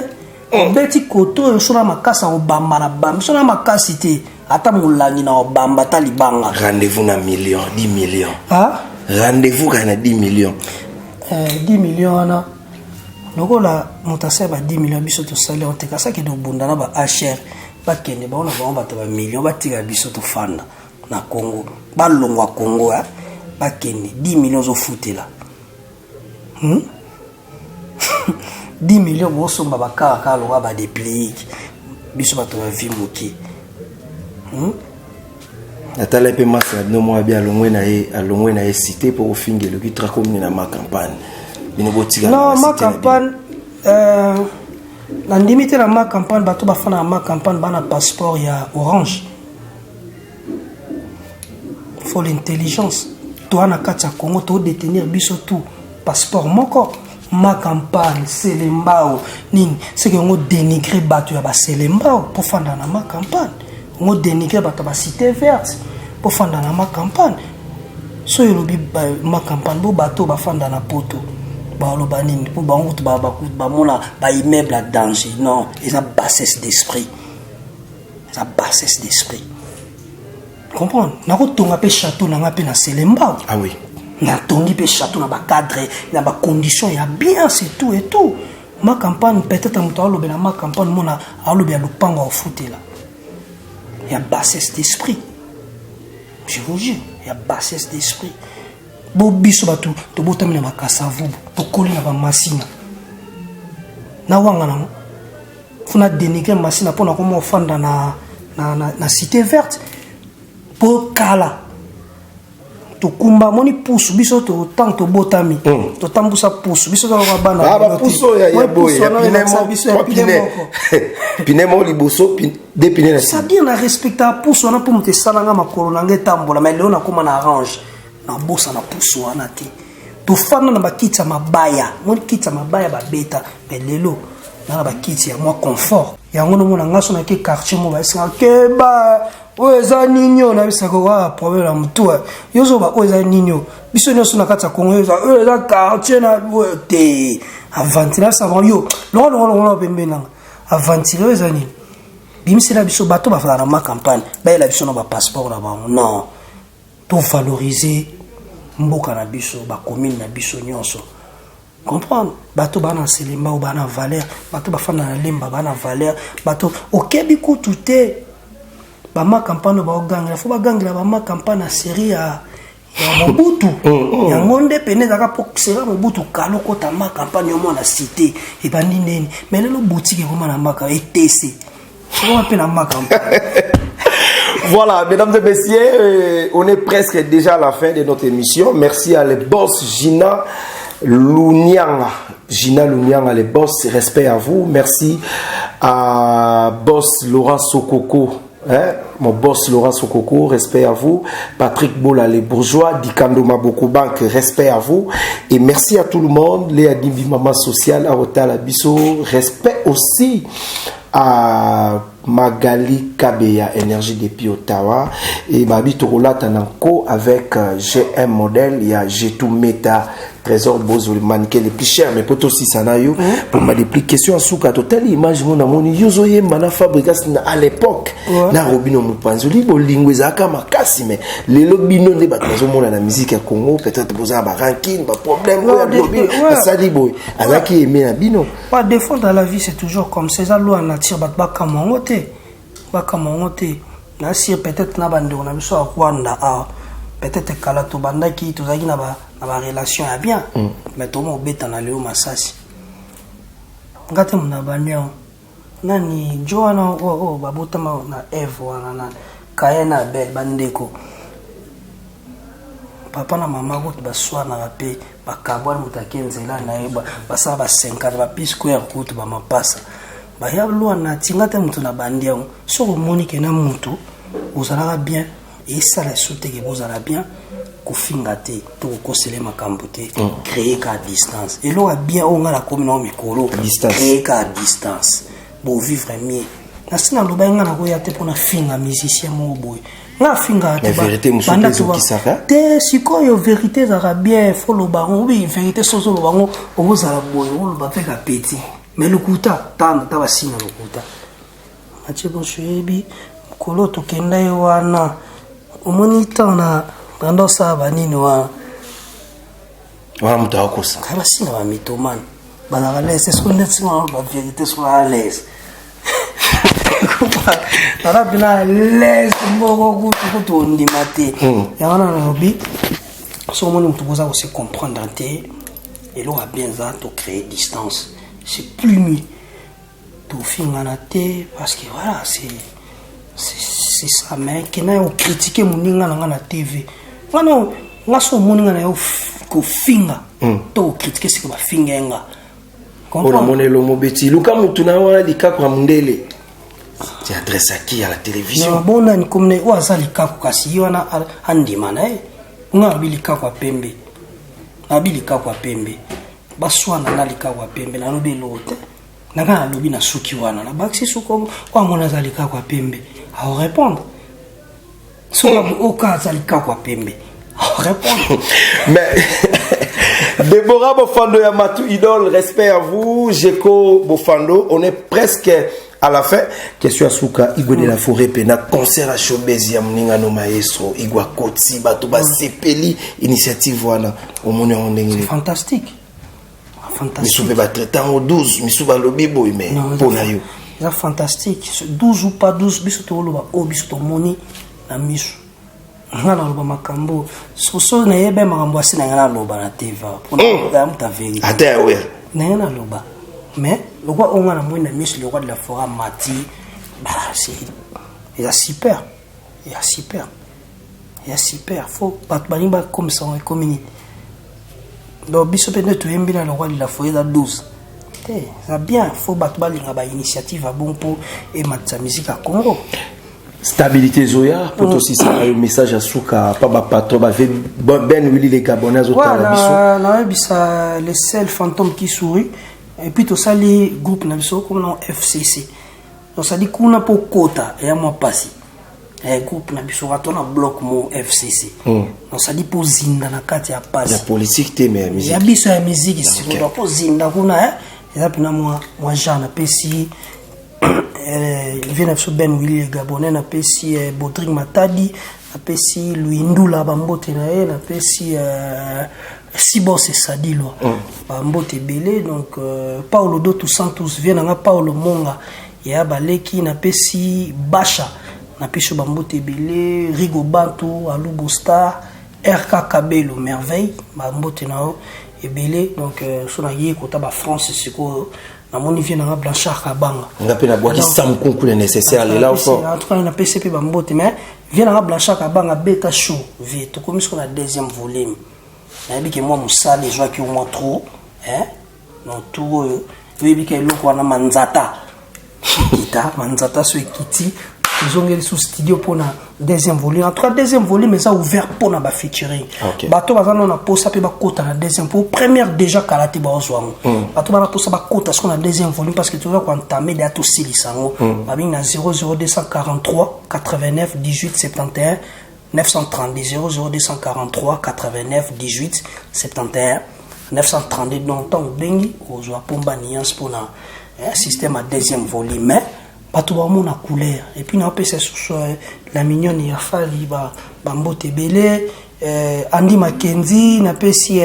Obeti koto oyo so na makasi ya kobamba na bambi so na makasi te, ata molangi na obamba, ata libanga. Rendez-vous na million, 10 millions. Ah? Rendez-vous kaka na 10 millions. 10 millions wana, lokola moto asali ba 10 millions, biso tosali yango te. Kasi akende kobunda na ba hr, bakende bango na bango. Bato ba million batika biso tofanda na Congo, balongwa Congo, bakende. 10 millions ozofutela, 10 millions bosomba bakaka kaka lokola baDéplique. Biso bato bavi moke, Natala mpe masa na bino moko abi alongwe na ye, alongwe na ye cité mpo kofinga eloki trakomini na ma campagne. Bino botika. Non, ma campagne, nandimi te. Na ma campagne, bato bafanda na ma campagne bana passeport ya orange. Faut l'intelligence. Toa na kati ya Congo, todétenir biso tout passeport moko. Ma campagne, Selembao nini, seke yango dénigre bato ya baselembao mpo fanda na ma campagne, yango dénigre bato ya bacité verte mpo fanda na ma campagne. Soki olobi ma campagne, bo bato bafanda na Poto baloba nini? Mpo bango kutu bamona baimmeuble ya danger. Non, eza bassesse d'esprit, eza bassesse d'esprit. Comprendre, nakotonga mpe château na nga mpe na Selembao. Ah oui. Natongi mpe château na bacadre, na bacondition ya bien, c'est tout et tout. Ma campagne, peut-être moto alobela ma campagne, mona alobela lopango ya kofutela, ya bassesse d'esprit, je vous jure, ya bassesse d'esprit. Bo biso bato tobotami na bakasavubu, tokoli na bamasina na wanga nango. Faut na dénigrer Masina mpo nakoma ofanda na, na, na, na cité verte. Mpo kala tokumba moni pusu biso to ntango tobotami totambusa pusu biso tozalaka bana Ah, lelo te. bapusu oyo ya- ya Mwa boye, pusu ya wana pine elakisa biso ya trois pine pine. moko. Pine moko liboso, deux pine na nsima. C'est-à-dire na respecta pusu wana mpo moto esalanga makolo na ngai etambola, mais lelo nakóma na arrange, nabosana pusu wana te. Tofanda na bakiti ya mabaya, moni kiti ya mabaya babeta, mais lelo na na bakiti ya mwa confort. Yango nomona nga so nake quartier mo bayesinga keba oyo eza nini oyo, nayebisaka wa problème na motu yo ozoba oyo eza nini oyo, biso nyonso na kati ya Kongo oyo eza quartier na oyo te aventure. Nayebisaka bango yo longo longo longo pembeni nanga aventure oyo eza nini, bimisela biso bato bafala na ma campagne, bayela biso na bapasseport na bango. Non, tovaloriser mboka na biso, bacommune na biso nyonso, comprendre. Bato baa na Selemba oyo baa na valeur, bato bafanda na Lemba baa na valeur, bato okebi kutu te. Bama campagne oyo baogangela, fo bagangela bama campagne na série ya Mobutu. Yango nde pene ezalaka mpo série ya Mobutu kala okota ma campagne yo mwana cité ebandi ndeni, mais lelo boutique ekoma na maka etese ekoma mpe na ma campagne. Voilà, mesdames et messieurs, on est presque déjà à la fin de notre émission. Merci à les boss Gina Lunianga. Gina Lunianga, les boss, respect à vous. Merci à boss Laurent Sokoko. Hein, mon boss Laurent Sokoko, respect à vous. Patrick Bola, les bourgeois, Dikando Maboko Bank, respect à vous. Et merci à tout le monde. Léa Dimbi, Maman Sociale, Arota Biso, respect aussi à Magali Kabeya, Énergie depuis Ottawa. Et Babi Tokolata Nanko avec GM Modèle, il y a G2 Meta, Trésor Bozo, le mannequin le plus cher, mais pour aussi ça na yo, pour ma plus question en souka, total image mon amoni, yozo ye mana Fabregas à l'époque, na Robino Mupanzoli, bolingo ezalaka makasi, mais lelo bino nde bato bazomona na musique ya Congo, peut-être boza ba rancune, ba problème, oyo alobi, asali boye, azalaki aimé na bino. Ba défaut dans la vie, c'est toujours comme ça, eza loi nature, bato bakamwa yango te, bakamwa yango te. Nasir peut-être na bandeko na biso ya Rwanda awa, peut-être kala tobandaki, tozalaki na ba na barelation ya bien, mais toma obeta na lelo masasi nga te mona bandi yango nani jo wana oyo babotama na Eve wana na Kayen na Abel, bandeko papa na mama kutu baswanaka mpe bakabwani, moto ake nzela na ye, basala ba 50 ba p square kutu bamapasa baya lwana tinga te. Moto na bandi yango, soki omoni ke na motu ozalaka bien, esala esu teke bozala bien, kofinga te to kokosele makambo te, créer ka distance. Eloko ya bien oyo ngai nakomi nango mikolo, créer ka distance, bovivre mieux. Nasi naloba ye, ngai nakoya te mpona finga musicien moko boye, nga afingaka te. Te, sikoyo vérité ezalaka bien, fo loba yango. Obi vérité, soki ozoloba yango okozala boye, oloba mpe ka petit, mais lokuta tanda ta basinga lokuta. Mathieu Bonso, oyebi mokolo tokenda ye wana, omoni ntango na banda osala banini wana. Wana moto akosa. Basinga bamitomane bazalaka lese, soki nde singa bavérité, soki à l'aise, naza mpena lese moko kutu kutu ondima te. Yango wana nalobi, soki omoni moto boza kose comprendre te, eloko ya bien eza tocréer distance, c'est plus mieux. Tofingana te parce que voilà, c'est ça. Mais kena yo critiquer moninga na nga na TV nga no nga, so omoni nga na yo kofinga to kocritiquer, seke bafinga ye nga. Oyo namoni elongo beti luka mutu na wana likako ya mondele, tu adresse à qui à la télévision? Non, bon, nani comme oyo aza likako, kasi ye wana andima na ye. Nga nabi likako ya pembe, nabi likako ya pembe, baswana na likako ya pembe, nalobi eloko te. Nanga nalobi na suki wana nabakisi suki oyo amona aza likako ya pembe, aorépondre. Soki oka aza likako ya pembe, aorépondre. Mais Déborah Bofando Yamatou Idole, respect à vous. Jeko Bofando, on est presque à la fin. Question à Souka, Igwe de la Forêt, Pena, concert à Showbez, ya moninga no maestro, Igwa Kotsi, Bato ba Sepeli, initiative wana, au monde en C'est fantastique. Fantastique. Misu pe ba traitant 12, misu ba lobi boy, mais pour na yo. C'est fantastique. 12 ou pas 12, biso to loba, oh biso to moni na misu. Nga naloba makambo soso nayeba makambo asi na nga naloba na teva mpona ya moto ya vérité. Ata ya oya. Na nga naloba. Mais lokwa oyo nga namoni na miso, le roi de la forêt mati, bah, c'est eza super, eza super, eza super. Faut bato balingi bakomisa yango ekomi nini. Donc biso mpe nde toyembi na le roi de la forêt, eza 12 te, eza bien. Faut bato balinga bainitiative ya bon mpo ematisa musique ya Congo. Stabilité ezoya mpo tosisaka yo message ya suka pa bapatron bave Ben Willi le Gabonais azotala biso. Nayebisa le seul fantôme qui sourit. Et puis tosali groupe na biso comme na FCC, tosali kuna mpo kota eya mwa mpasi. Groupe na biso kato na bloc mo FCC. Tosali mpo zinda na kati ya pasi. Ya politique te, mais ya musique. Ya biso ya musique sikoyo, mpo zinda kuna eza mpena mwa genre. Napesi vie na biso Ben Willi le Gabonais, napesi Bodrik Matadi, napesi Luindula bambote na ye, napesi Sibos Esadilwa bambote ebele. Donc Paulo Doto Santos, vie nanga Paulo Monga ya baleki, napesi Basha, napesi yo bambote ebele, Rigo Bantu, Alubo Star, RK Kabelo Merveille, bambote na yo ebele. Donc so naye kota bafrance sikoyo, namoni vie nanga Blanchard Kabanga. Nga mpe nabwaki Sam Kunku le nécessaire lela fort. En tout cas napesi mpe bambote, mais vie nanga Blanchard Kabanga, beta show vie, tokomi siko na deuxième volume. Nayebi ke mwa mosala ezwaki yo mwa trop, donc tour oyo oyebi ke eloko wana manzata ekita, manzata so ekiti, tozongeli su studio mpona deuxième volume. En tout cas deuxième volume eza ouvert mpona bafeaturing. Bato baza nano na posa mpe bakota na deuxième, po première déjà kala te baozwa yango. Bato bana posa bakota siko na deuxième volume, parce que toza koentamer deya, tosilisa yango. Babengi na 00243 89 18 71 932, 00243 89 18 71 932. Donc ntango obengi, ozwa pomba nuance mpona système ya deuxième volume, mais bato bamona couleur. Et puis naopesa susu la mignonne ya Fali bambote ebele, Andi Makenzi, napesi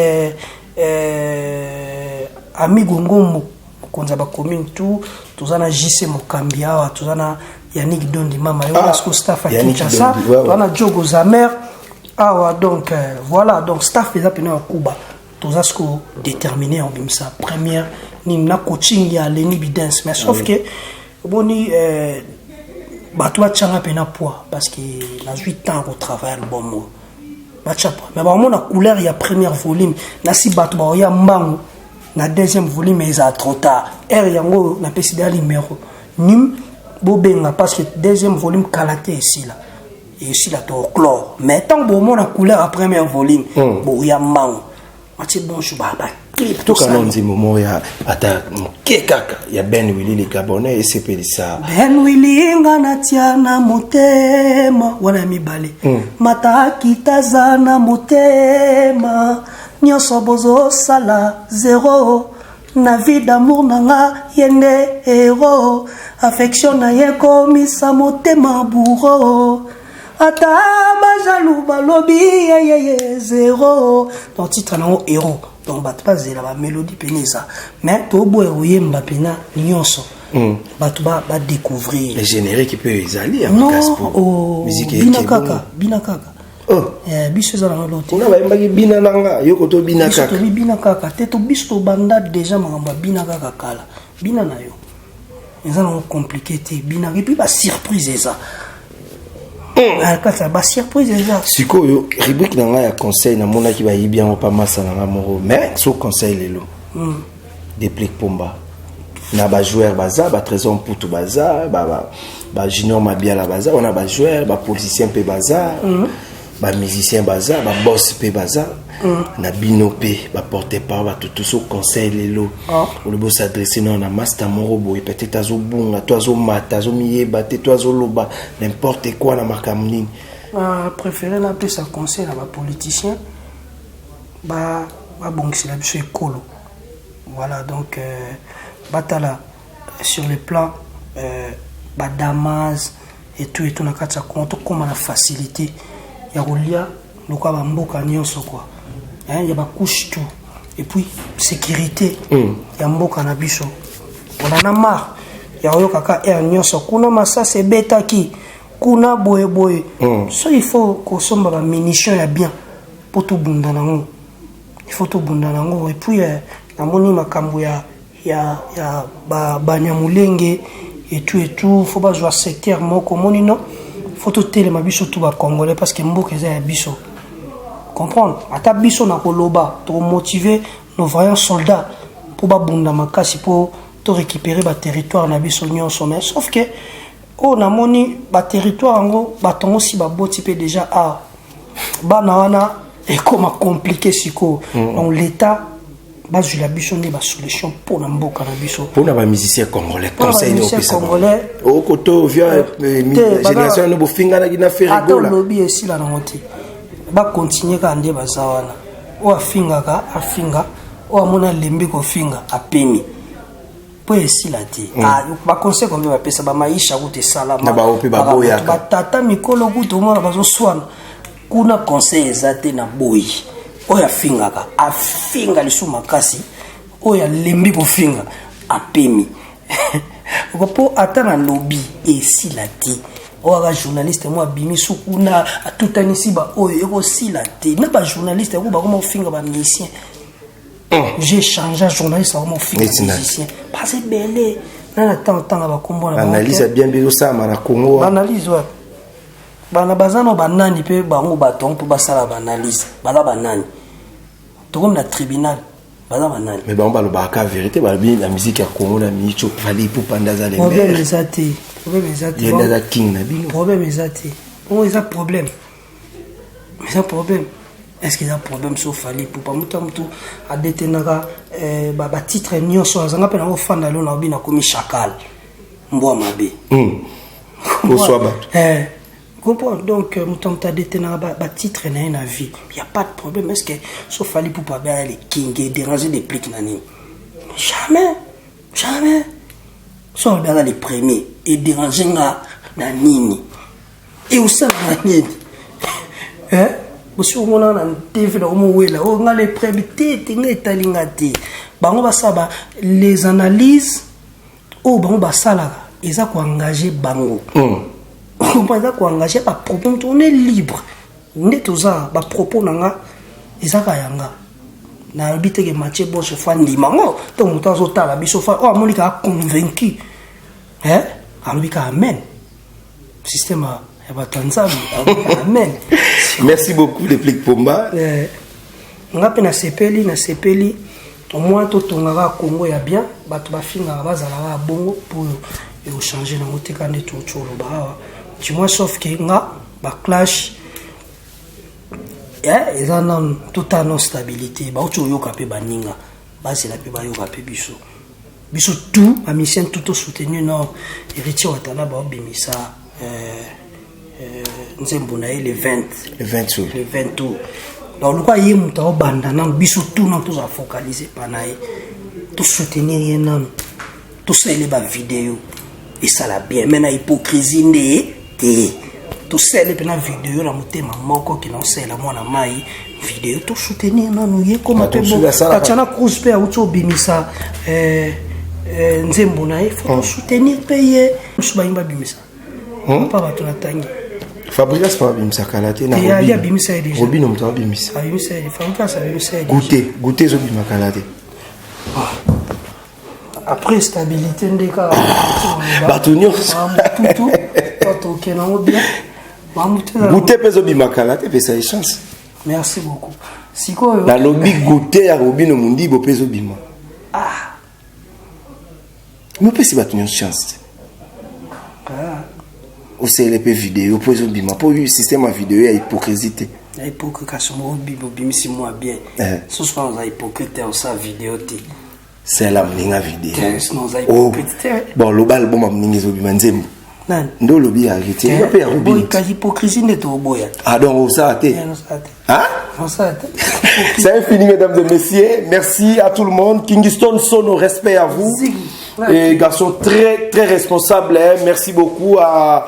Amigo Ngombo, mokonzi ya bacommune tout. Toza na JC Mokambi awa, toza na Yannick Dondi, mama yo Ah, siko staff ya Yannick Kinshasa. Dondi, ouais. Toza na Jogo Zamer awa. Donc voilà, donc staff eza pene ya Kuba. Toza siko déterminé obimisa première nini na coaching ya Leni Bidens, mais sauf que oboni bato batianga mpena poids, parce que nazwi temps ya kotravaille album oyo. Batya poids, mais bamona couleur ya première volume nasi bato baoya mbangu na deuxième volume, ezala trop tard. Heure yango oyo napesi deya numéro num bobenga, parce que deuxième volume kala te esila, esila toclore. Mais ntango bomona couleur ya première volume, boya mbangu. Matie, bonjour, baclip. Tokana nzembo moko ya ata moke kaka ya Ben Willi le Gabonais esepelisa. Ben Willi, nga natia na motema wana ya mibale. Mataki taza na motema nyonso bozosala zero na vie d'amour na nga, ye nde héros, affection na ye komisa motema bourreau, ata bajaloux balobi yeyeye zero. Donc titre nango héros. Donc bato bazela bamélodie pene eza, mais toboya koyemba mpena nyonso, bato badécouvrir. Le générique mpe ezali ya Non. makasi po Oh, musique bina eke kaka bongo. Bina kaka. Oh. Biso eza nango te. Kuna bayembaki bina na nga, yo koto bina Biso kaka. tobi bina kaka te. To biso tobanda déjà makambo ya bina kaka kala. Bina na yo eza nango compliqué te, bina. Et puis basurprise eza na kati ya basurprise eza. Sikoyo rubrique na ngai ya conseil, namonaki bayibi yango pa masa na ngai moko, mais so conseil lelo, Déplique Pomba na bajoueur baza, batrésor Mputu baza, bajunior Mabiala baza wana, bajoueur, bapoliticien mpe baza, bamusicien baza, baboss mpe baza, na bino mpe baporte parole, bato to so conseil lelo. Olobi os'adresser nao na master moko boye, peut-être azobunga to azomata, azomiyeba te to azoloba n'importe quoi na makambo nini. Na préféré napesa conseil na bapoliticien, babongisela biso ekolo. Voilà, donc batala sur le plan badamas et tout et tout na kati ya Congo, tokóma na facilité ya kolia lokola bamboka nyonso quoi, hein, ya bacouche tout. Et puis sécurité ya mboka na biso, on en a marre ya koyokaka aire nyonso kuna masasi ebetaki kuna boyeboye. So il faut kosomba bamunition ya bien mpo tobunda nango, il faut tobunda nango. Et puis namoni makambo ya Ya Banyamulenge etu etu, faut bazwa secteur moko. Omoni, no, faut totelema biso tu Bacongolais, parce que mboka eza ya biso, comprendre? Ata biso na koloba, tokomotive nos vaillants soldats mpo babunda makasi mpo torécupérer baterritoire na biso nyonso. Mais sauf que oyo namoni, baterritoire yango, bato yango si baboti mpe déjà awa, bana wana ekoma compliqué sikoyo. Donc l'État bazwila biso nde basolution mpona mboka na biso. Mpona bamusicien congolais, conseil nini opesa? Congolais. Okoto via génération wana bofinganaki na Ferre Gola. Olobi esila nango te, bakontinue kaka nde baza wana. Oyo afingaka afinga, oyo amoni alembi kofinga apemi, mpo esila te. Baconseil combien bapesa bamaisha kuta esalama. Na bao mpe baboyaka. Batata mikolo kuta omona bazoswana kuna. Conseil eza te na boyi. Oyo afingaka afinga lisusu makasi, oyo alembi kofinga apemi, mpo ata na lobi esila te. Oyo aka journaliste mo abimi su kuna, atutanisi baoyo, ekosila te. Na bajournaliste yango bakoma kofinga bamusicien. J'ai changé journaliste, akoma kofinga musicien parce ebele na ntango ntanga bakombo na Analyse ya bien mpe ezosalama na Congo. Baanalyse wapi? Bana baza na banani mpe bango bato mpo basala baanalyse? Baza banani? Tokomi na tribunal, baza banani? Mais bango balobaka vérité, balobi na musique ya Congo na micho, Fally Ipupa nde aza. Problème eza te, problème eza te. Ye nde aza king na bino. Problème eza te. Bongo eza problème, eza problème. Est ce que eza problème so Fally Ipupa, moto ya motu adetenaka batitre nyonso, azanga mpe nango ofanda lelo na obi nakomi chacal, mbwa mabe? Oswa bato. Comprendre? Donc moto moto adetenaka batitre na ye na vie, y a pas de problème. Est ce que so Fally Ipupa abe aya le king, edéranger Déplique na nini? Jamais, jamais. So alobi aza le premier, edérange nga na nini? Eosala na nini? Bosi omona na TV na omowela oyo nga le premier te te, nga etali nga te. Bango basala les analyses oyo bango basalaka, eza koengage bango, comprend? Eza koengage bapropos. On est libre nde toza. Bapropos na nga eza kaka yanga. Nalobi teke Mathieu Boshe fa ndima ngo to moto azotala biso fa oyo amoni kaka convaincu, alobi kaka amen. Système ya bato ya Nzambe, amen. Merci beaucoup, Déplique Pomba. Nga mpe nasepeli, nasepeli. Au moins totongaka Congo ya bien. Bato bafingaka, bazalaka ya bongo mpo ekochange nango te. Ka nde toti oloba awa, du moins sauf ke nga baclash eza nanu. Totala no stabilité, bauti oyoka mpe baninga bazela mpe bayoka mpe biso. Biso tout bamusicien tout tosoutenir no Héritier Watana, baobimisa nzembo na ye le 20. Le 20. Le 20 tour. Donc lokwa ye moto aobanda nanu, biso tout nanu tozala focalise pa na ye, tosoutenir ye nanu, tosalele bavideo esala bien, mais na hypocrisie nde te. Tosalele mpena video na motema moko kena osalela mwana mai video, tosoutenir nanu ye. Koma mpe Tatiana Cruz mpe auti obimisa nzembo na ye, faut tosoutenir mpe ye. Mosusu balingi babimisa mpa bato natangi. Fabrigas pa babimisa kala te. Na abimisa ye déjà. Robino moto abimisa. Abimisa ye, Fabrigas abimisa ye. Goûter, goûter ezobima kala te. Après stabilité nde kaka. Bato nyonso. Tutu tokende yango bien. Goûter mpe ezobima kala te, pesa ye chance. Merci beaucoup. Sikoyo nalobi goûter ya Robino Mondibo mpe ezobima. Mopesi bato nyonso chance te. Osalele mpe video mpo ezobima, mpo système ya video ya hypocrisie te. Na hypocrite kasi moko obimisi mwa bien. Soso wana oza hypocrite te, osala video te. Sala moninga video. Oza hypocrite te. Bon, loba album ya moninga ezobima, nzembo. Nani? Nde olobi ya Héritier mpe ya Robin. Hypocrisie nde toboya. Ah, donc osala te. Hein? C'est fini, mesdames et messieurs. Merci à tout le monde. Kingston Sono, respect à vous. Et garçon très, très responsable. Hein. Merci beaucoup à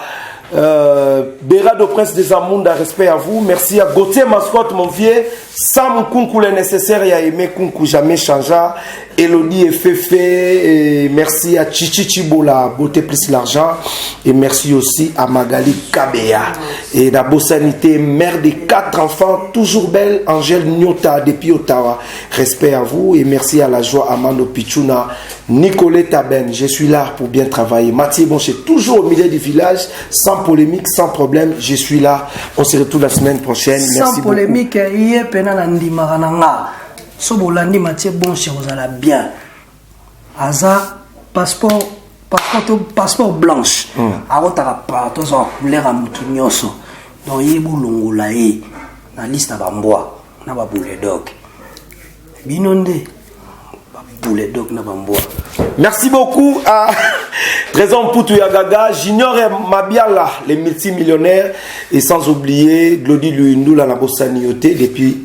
Berado Prince des Amunda, respect à vous. Merci à Gauthier Mascotte, mon vieux. Sam Kunku, le nécessaire, ya Aimé Kunku, jamais changea. Elodie et Fefe, et merci à Chichi Chibola, beauté plus l'argent. Et merci aussi à Magali Kabea. Et la Bossanité, mère de quatre enfants, toujours belle, Angèle Nyota depuis Ottawa. Respect à vous et merci à la joie Amando Pichuna, Nicoletta Ben. Je suis là pour bien travailler. Mathieu Boncher, toujours au milieu du village, sans polémique, sans problème. Je suis là. On se retrouve la semaine prochaine. Sans Merci beaucoup. polémique, ye pena na ndimaka na nga so bolandi Mathieu Bonche kozala bien aza passeport passeport to passeport blanche akotaka partout, azwaka couleur ya motu nyonso. Donc ye bolongola ye na liste ya bambwa na babuledog, bino nde babuledog na bambwa. Merci beaucoup à Trésor Poutou Yagaga, Junior Mabiala, les multimillionnaires, et sans oublier Glody Luindula la Bossanioté depuis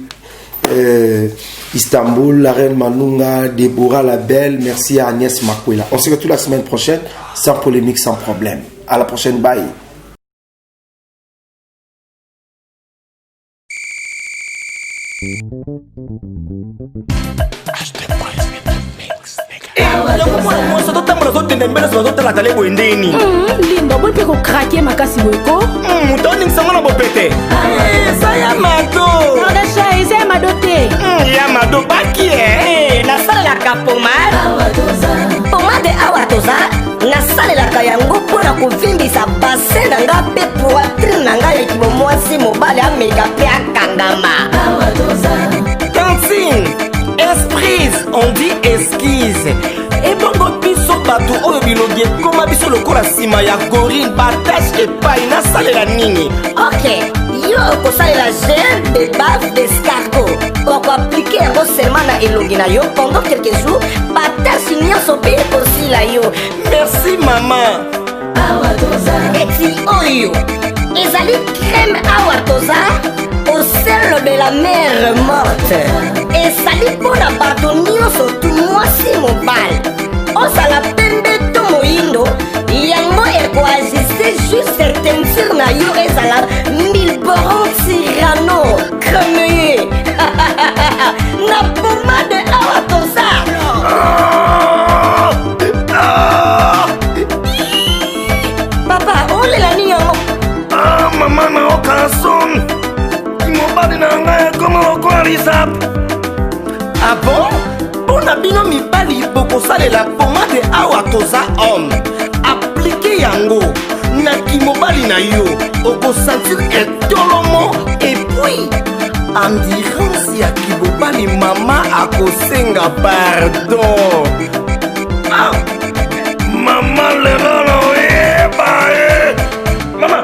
Istanbul, la reine Manunga, Deborah la Belle, merci à Agnès Makwela. On se retrouve la semaine prochaine, sans polémique, sans problème. À la prochaine, bye. Yango mwana mwasi azotambola, azotenda mbele, azotala tale boye ndeni. Linda, oboni mpe kokrake makasi boye ko. Moto aoningisango na bopete eza ya mado. Nardasha, eza ya mado te. Ya mado baki e. Nasalelaka pomade, pomade awa toza. Nasalelaka yango mpo na kovimbisa basin na nga mpe poitrine na ngai. Ekimo mwasi mobali ameka mpe akangama. Tantine esprise, on dit esquise. Ebongo biso bato oyo bilongi ekoma biso lokola nsima ya gorine, batashe epai, nasalela nini? Ok, yo okosalela gel de bave d'escargot. Okoaplike yango seulement na elongi na yo pendant quelques jours, batashe nyonso mpe ekosila yo. Merci mama. Eti oyo ezali crème awa toza au sel de la mer Morte. Ezali mpo na bato nyonso tu, mwasi mobali, ozala pembe to moyindo, yango ekoajuste juste teinture na yo, ezala milboron tirano cremeye na pomade awa toza. Papa, olela nini yango? Ah, mama, naoka son mobali na ngai akoma lokola lisapo. Ah bon, mpo na bino mibali bokosalela pomade awa toza homme, aplike yango na kimobali na yo, okosentir etolomo et puis endurance ya kibobali. Mama akosenga pardon. Ah! Mama, lelo naoyeba ye mama.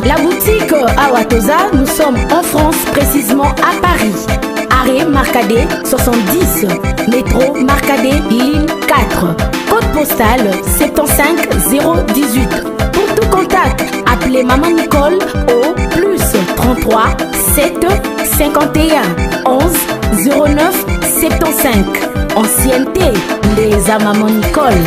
La boutique Awatoza, nous sommes en France, précisément à Paris. Arrêt Marcadet 70, métro Marcadet, ligne 4. Code postal 75 018. Pour tout contact, appelez Maman Nicole au plus 33 7 51 11 09 75. Ancienneté, les à Maman Nicole.